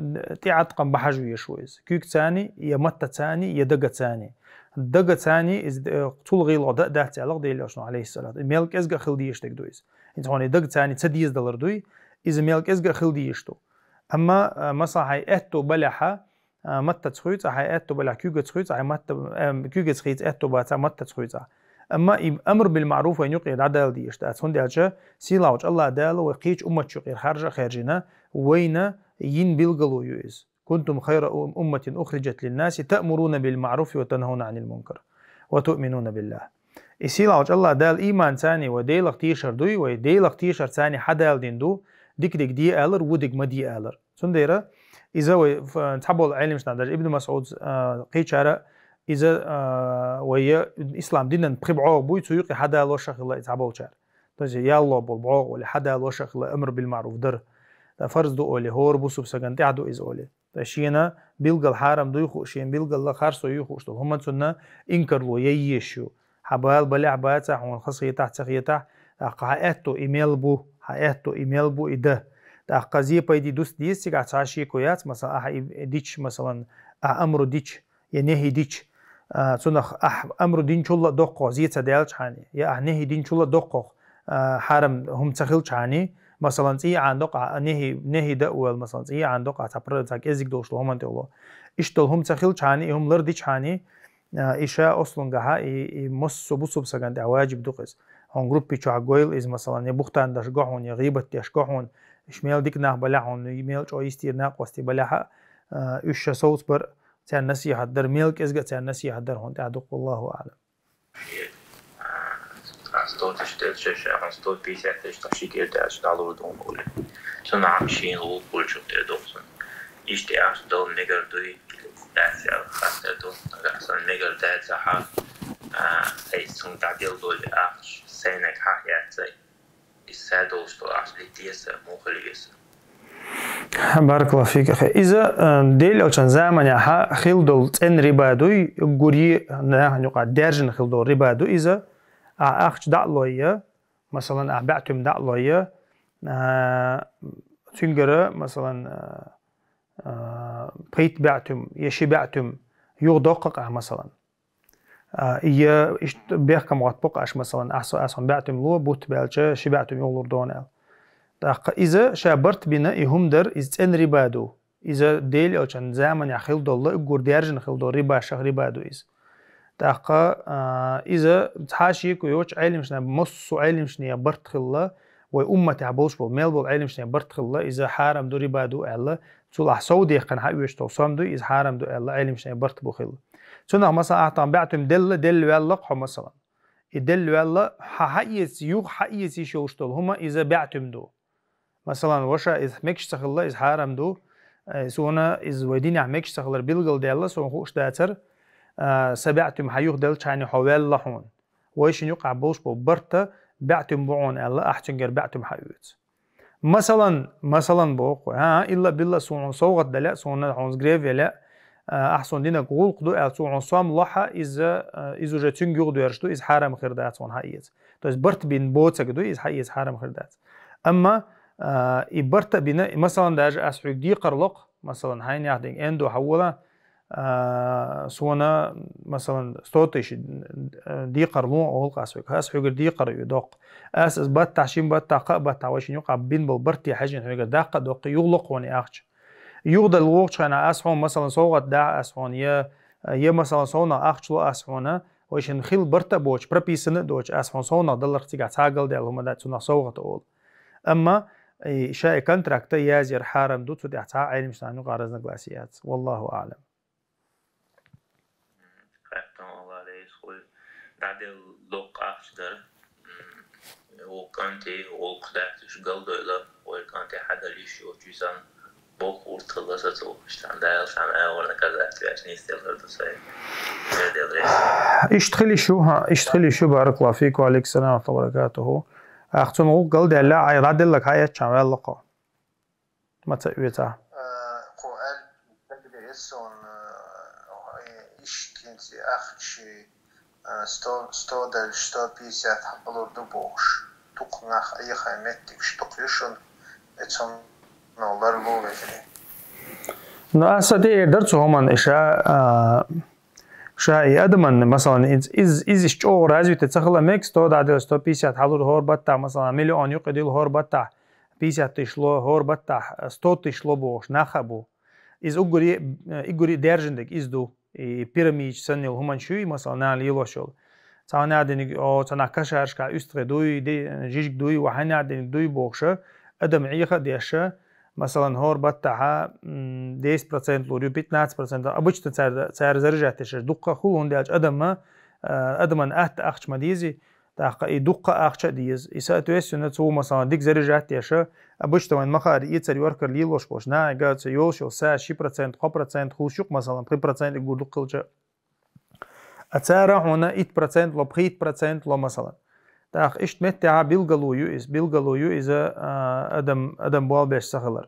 тӀеӀаткъам бахьажа веш ву иза. Куьйгацани, я маттацани, я дагацани. Дагацани иза, э, цул гӀийла дан а дац аьлла Делан Элчано, алейхиссалат. Мел кӀезга а хила дезаш дерг ду иза. ХӀинца хьуна и дагацани ца дезадалар дуй, иза мел кӀезга а хила дезаш ду. Амма, э, масала, хьайн аьтто балехьа, а, маттаца хуьйцу, хьайн аьтто балехь куьйгаца хуьйцу, хьайн матта, эм, куьйгаца хийца аьтто бацахь, маттаца хуьйцахь. Амма и амр бил маъруф вайн юкъе дӀадала дезаш дац, хӀунда аьлча сийлахьчу Аллах Дала вай кхечу умматчу юкъера харжа а хаьржина, вайна йина билгало ю иза. Кунтум хайра ум-, умматин ухриджат линнаси таъмуруна бил маъруфи ва танхауна анил мункар ва туъминуна биллах. И сийлахьчу Аллах Дала ийманцани вай Делах тешар дуй, вай Делах тешарцани хьадала дина ду, дик-дик де алар, ву дик ма де алар. Цундела иза вай, ф-, цхьаболу Ӏелимашна, даже Ибн МасӀуд, а, кхечара иза, а, вай я ислам динан пхи бӀогӀа буй, цу юкъе хьадалош а хилла и цхьаболчара. То есть ялло болу бӀогӀа оле, хьадалош а хилла амр бил маъруф дар. Ткъа фарз ду оле, хӀора бусурба сагана тӀехь ду иза оле. Ткъа шена билггал хьарам дуй хууш, шена билггал харцо юй хууш долу хӀума цунна инкарло ян езаш ю. Хьан бала балехь а, бацахь, хьуна хазахетахь а, ца хетахь а, тӀаккха хьан аьтто и мел бу, хьан аьтто и мел бу и дан. ТӀаккха зе пайде дуста деза цигахь, цхьа а шеко яц, масала, ахьа и дича, масалан, ахьа амру дича, я нехӀи дича, а, цунах ахьа амру динчул а доккхох зе ца даьлчхьана, я ахьа нехӀи динчул а доккхох, а, хьарам хӀума ца хилчхьана, масалан, цӀий Ӏана доккху ахьа нехӀи, нехӀи дан а ваьлла, масалан, цӀий Ӏана доккху ахьа цхьа пра-, цхьа кӀеззиг долуш долу хӀуманна тӀе гӀоло. Иштта долу хӀума ца хилчхьана, и хӀума лардичхьана, а, и ша ослунгахьа, и, и массо а бусурба сагана тӀехь ваджиб ду-кх иза. Хьуна группи чохь гойла иза, масалан, я бухтан даш го хьуна, я гӀийбат деш го хьуна, уьш мел дика нах балехь хьуна, мел чӀогӀа йистера накъостий балехьа, а, уьш ша совцабар, царна насихьат дар, мел кӀезга а царна насихьат дар хьуна тӀехь ду-кх, валлаху аӀлам. А, сто тысяч тӀе ша, ша, сто пятьдесят тысяч тӀе ши кӀира даьлча дӀалур ду хьуна олий. Цунна Ӏам шена гӀуллакх болчух тӀе доху цунна. Иштта ахча дала мегар дуй, дац аьлла хаттар ду, нагахь санна мегар дац ахьа, а, ай, цунна дӀаделла долу ахча сайнаг хьахь яцай. Иза садолуш долу ахча литте аса, муха лиеса. Баракаллаху фик, ахи. Иза, э, Делан Элчан заманехьа хила долу цӀена риба дуй, уггуре нахана юкъа даьржина хила долу риба ду иза. Ахьа ахча дӀа а лойя, масалан, ахьа баьӀтуьма дӀа а лойя, а, цуьнгара, масалан, а, а, пхийтта баьӀтуьма я ши баьӀтуьма юхадоккху ахьа, масалан. А, я иштта бехкам гӀоттабо-кх ахьа, масалан, ахьа со, ахьа сан баьӀтуьма ло, бутт баьлча, ши баьӀтуьма юхалур ду хьуна аьлла. ТӀаккха иза ша барт бина и хӀума дар, иза цӀена риба ду. Иза Делан Элчан заманехь хила долу, уггар даьржина хила долу рибашах риба ду иза. ТӀаккха, а, иза цхьа а шеко йоцуш Ӏелимашна, массо а Ӏелимашна барт хилла, вай умматехь болуш болу, мел болу Ӏелимашна барт хилла, иза хьарам ду, риба ду аьлла, цул ахьа сов дехкина хьаоьцуш долу сом дуй, иза хьарам ду аьлла, Ӏелимашна барт бу хилла. Цунах, масалан, ахьа тахана баьӀтуьма делла, делла ваьлла-кх хьо, масалан. И делла ваьлла, хьан хьаэца, юха хьаэца йиш йолуш долу хӀума иза баьӀтуьма ду. Масалан, ваша, иза мегаш ца хилла, иза хьарам ду. Э, суна иза вай динехь мегаш ца хилар билгалдаьлла, суна хууш дацара, а, сан баьӀтуьма хьан юха делчхьана хьо ваьлла хьуна. Вайшин юкъахь болуш болу барта баьӀтуьма бу хьуна аьлла, ахьа цуьнгара баьӀтуьма хьаоьцу. Масалан, масалан боху, хӀа, илла-билла суна хьуна совгӀат дале а, суна хьуна грев еле а, а, ахьа суна динарг гӀуллакх ду аьлла, цо хьуна сом лохьа, иза, а, иза уже цуьнга юхадоьрзуш ду, иза хьарам хир дац хьуна хьаэца. То есть барт бина боцург ду, иза хьаэца хьарам хир дац. Амма, а, и барт а бина, и, масалан, даже ас хьоьга декхар ло-кх, масалан, хьайна яхь динг эндо хьан вола, а, суна, масалан, сто тысяч, а, декхар ло олу-кх ас хьоьга, ас хьоьгара декхар ю доккху. Ас, ас баттахь, шин баттахь, кхаа баттахь вайшин юкъахь бина болу барте хьаьжжина хьоьгара даккха а доккху, юхало-кх хьуна и ахча. Юхадала вогӀучу хенахь ас хьуна, масалан, совгӀат дахь ас хьуна, я, я, масалан, совнах ахча ло ас хьуна, Вай шин хил барта боч, прописана доч, ас хун совна даллар цигахь цхьа галдел хӀума дац, цунах совгӀата олу. Амма и ша и контракта язъяр хьарам ду, цу тӀехь цхьа Ӏелимаш сану разногласия яц. Валлаху аълам. Хаттам Алла рейс хуй. Дадел лук ахчдар. Ву канти, ву кудатиш галдойла, вой канти хадалиш, ю чусан, бок уртала сацу, штан дайл сан, а, варна казахти, аш не стелхар ду сай. Дадел рейс. Ишт хили шу, ха, ишт хили шу, баракаллаху фику, алейкум салам ва баракатуху. Ахцун гу галдела, ай, раделла кая чан веллако. Маца уьца. Кху аьл дагадеэс сон, э, иш кенци ахчи, э, сто, сто дальше сто пятьдесят хьалур ду бохуш. Дукха нах айхай меттигаш дукха ю шун, эцун ларлу везри. Ну, аса де эр дар цу хӀуман иша, а, ша и адаман, масалан, из, из, из иш чӀогӀа развитый ца хила мег, сто дадел сто пятьдесят хьалур хӀор баттахь, масалан, миллион юкъа дил хӀор баттахь, пятьдесят тысяч ло, хӀор баттахь, сто тысяч ло бохуш, наха бу. Из уггури, иггури держин дег из ду. И пирамидаш санна йолу хӀуманаш юй, масалан, нана лелош йолу. Цхьа нана диниг, о, цхьа нах кашарашка уьстагӀий дуй, де, жижиг дуй, ва хьан нана диниг дуй бохуша, адам Ӏеха а деша, масалан, хӀор баттахьа, м, десять процент лур ю, пятнадцать процент, обычно цара, цара заряжать дешаш дуккха хул, хӀунда аьлча адамма, а, адаман атта ахча ма дези, тӀаккха и дуккха ахча а деза. И соответственно, цо, масалан, дика заряжать деша, обычно вайн махари ицар йоркар лелош болуш, нагахь ца йолуш йолу са ши процент, кхо процент хуш юкъ, масалан, пхи процент и гур дуккхилча. А цара хьуна итт процент ло, пхийтта процент ло, масалан. ТӀаккха иштта меттехьа билгало ю иза, билгало ю иза, а, адам, адам болбеш ца хилар.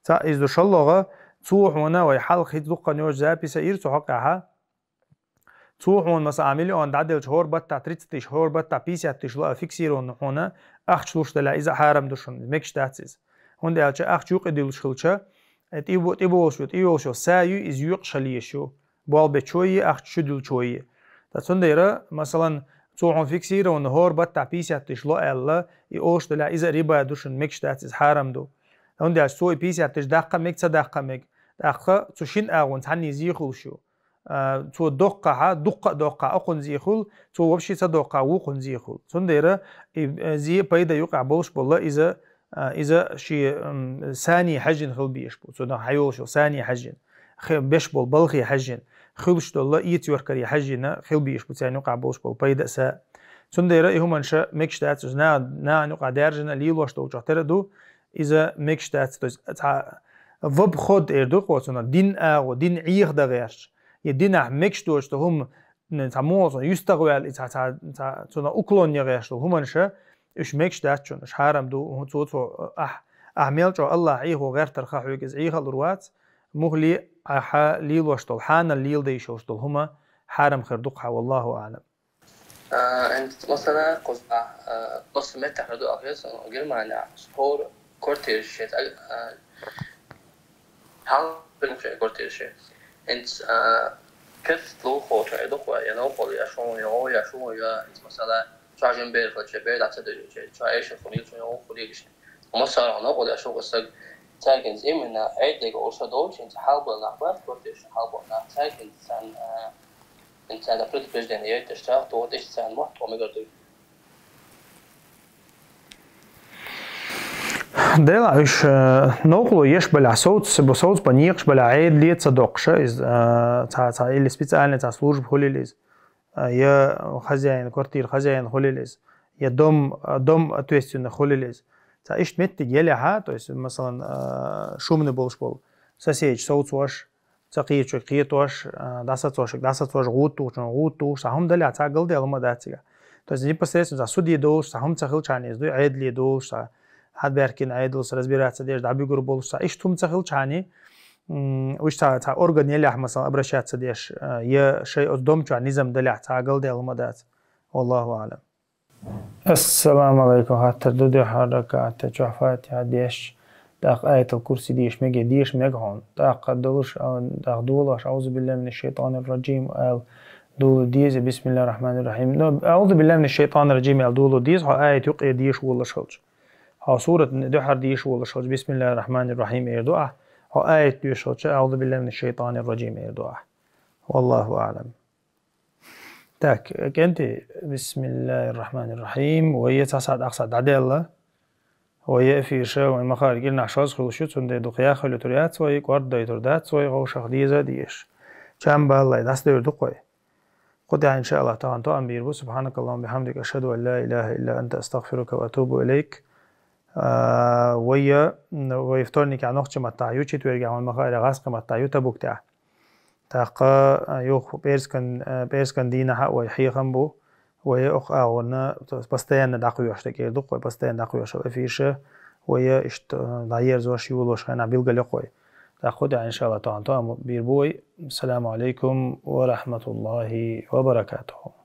Ца иза ду шаллогӀа, цо хьуна вай хьалха хӀиц дуккха йоцу записа ир цу хьокъехьа, Цо хьуна, масала, миллион дӀаделча хӀор баттахь тридцать тысяч, хӀор баттахь пятьдесят тысяч ло фиксированно хьуна, ахча луш далахь, иза хьарам ду шуна, мегаш дац иза. ХӀунда аьлча ахча юкъа диллуш хилча, э, тӀе бо-, тӀе болуш ю, тӀе йолуш ю, са ю, иза юкъа шалеш ю. Болбечо е, ахча чу диллачо е. Ткъа цундела, масалан, цо хьуна фиксированно хӀор баттахь пятьдесят тысяч ло аьлла, и олуш далахь, иза а риба ду шуна, мегаш дац иза, хьарам ду. ХӀунда аьлча цо и пятьдесят тысяч даккха мег, ца даккха мег. ТӀаккха цу шин агӀонца цхьанне зехуш ю. А, цо доккхахьа, дуккха а доккхахьа, окхунна зехула, цо вообще ца доккхахьа, вукхунна зехула. Цундела и, э, зе пайда юкъахь болуш болла иза, а, иза ши, м, сани хьаьжжина хила беш бу. Цунах хьайолуш йолу сани хьаьжжина. Хе-, беш болу балхи хьаьжжина. Хуьлуш долла эца йоркари хьаьжжина хила беш бу царна юкъахь болуш болу пайда а са. Цундела и хӀуманша мегаш дац, уьш на-, нахана юкъахь даьржина лелош долчохь тера ду, иза мегаш дац. То есть, цхьа в обход эр ду кхо цунах, дин агӀо, дин Ӏеха дан гӀерташ. Я динахь мегаш доцу хӀума, н-, цхьа муха цунах юьстагӀваьлла, и цхьа, цхьа, цхьа, цунах уклон ян гӀерташ долу хӀуманша, уьш мегаш дац шуна, уьш хьарам ду, хӀу-, цо, цо, ахь, ахь мел чӀогӀа Аллахь Ӏехо гӀертарх хьоьга иза Ӏехалур вац, мухли ахьа лелош долу, хьанал леладайш йолуш долу хӀума хьарам хир ду-кх хьан, валлаху аълам. А, эн масала кхуза, а, массо меттехь ду ахир сан Германия, хӀор квартира шет, а, а, хьал бен шет квартира шет. Энц, а, кест лу хо чай ду хо, я но хо, я шо, я о, я шо, я, энц масала, ча жен бер хо, ча бер да ца ду, ча, ча эшен хо, ча о хо, я гиш. Масала, но хо, я шо, саг, цагин именно, ай, дега, о, шо, дол, чин, хьал бен, нах, квартира шет, хьал бен, нах, цагин, сан, а, Ин царна предупреждение яйташ чахь, то вот иштта царна мотт тхо мегар дуй. Дела уьш, э, новкъало еш балахь, совц, совц бан некъаш балахь, Ӏедале ца доккхуша иза, э, цхьа, цхьа или специальный цхьа служба хуьлийла иза, э, я хозяин, квартира хозяин хуьлийла иза, я дом, э, дом ответственный хуьлийла иза. Цхьа иштта меттиг елехьа, то есть, масалан, э, шумный болуш болу соседи совцош, ца кхечуьнга кхетош, а, дӀасацошуьнга дӀасацош, гӀуда тухучуьнга гӀуда тухуш, цхьа хӀума далехь, цхьа галдел хӀума дац цигахь. То есть непосредственно цхьа суде долуш, цхьа хӀума ца хилчхьана иза дуй, Ӏедале долуш, цхьа хьан баьхкина Ӏедалца разбираться деш, дӀабуьгур болуш, цхьа иштта хӀума ца хилчхьана, м, уьш цхьа, цхьа орган елехь, масалан, обращаться деш, а, я шай оцу дом чохь низам далехь, цхьа галдел хӀума дац. Валлаху аълам. Ассаламу алайкум, хаттар ду, дуьххьара ракаӀата чохь Фатихьа деш, тӀаккха Аятал Курси деша мега, деша мега хьуна. ТӀаккха долуш, а, тӀаккха долуш, «Аузу биллахи минаш шайтанир раджим» аьлла, долу деза, «Бисмиллахир рахманир рахим». Но, «Аузу биллахи минаш шайтанир раджим» аьлла, долу деза, хьо аят юкъе деша волуш хилча. Хьо сурат дуьххьара деша волуш хилча, «Бисмиллахир рахманир рахим» эр ду ахь. Хьо аят доьшуш хилча, «Аузу биллахи минаш шайтанир раджим» эр ду ахь. Валлаху аълам. Так, кӀентий, бисмиллахир-рахманир-рахим. Вай цхьа сахьат, ах сахьат дӀадаьлла. Вай эфираш, вай ма-хаъара, кӀирнахь шозза хуьлуш ю, цундела дукха яха хила тур яц вай, кӀордадайтур дац вай, вовшах деза а дезаш. Чам баллай, дӀасадевр ду-кх вай. Кху тӀехь, иншааллахӀ, тахан тоам бийр бу. سبحانك اللهم وبحمدك، أشهد أن لا إله إلا أنت، أستغفرك وأتوب إليك. А, вай, вай вторникехь нохчийн маттахь ю, четвергехь вай ма-хаъара гӀазкхийн маттахь ю Табук тӀехь. ТӀаккха, а, юха пӀераскан, а, пӀераскан дийнахь а вай хьехам бу, вай оха агӀонна постоянно дӀакхоьхьуш, декъера ду-кх вай, постоянно дӀакхоьхьуш эфираш, вай иштта, а, дӀаерзош, йолош хенахь билгалйо-кх вай. ТӀаккха кху тӀехь, иншааллахӀ, тахан тоам бийр бу вай. السلام عليكم ورحمة الله وبركاته.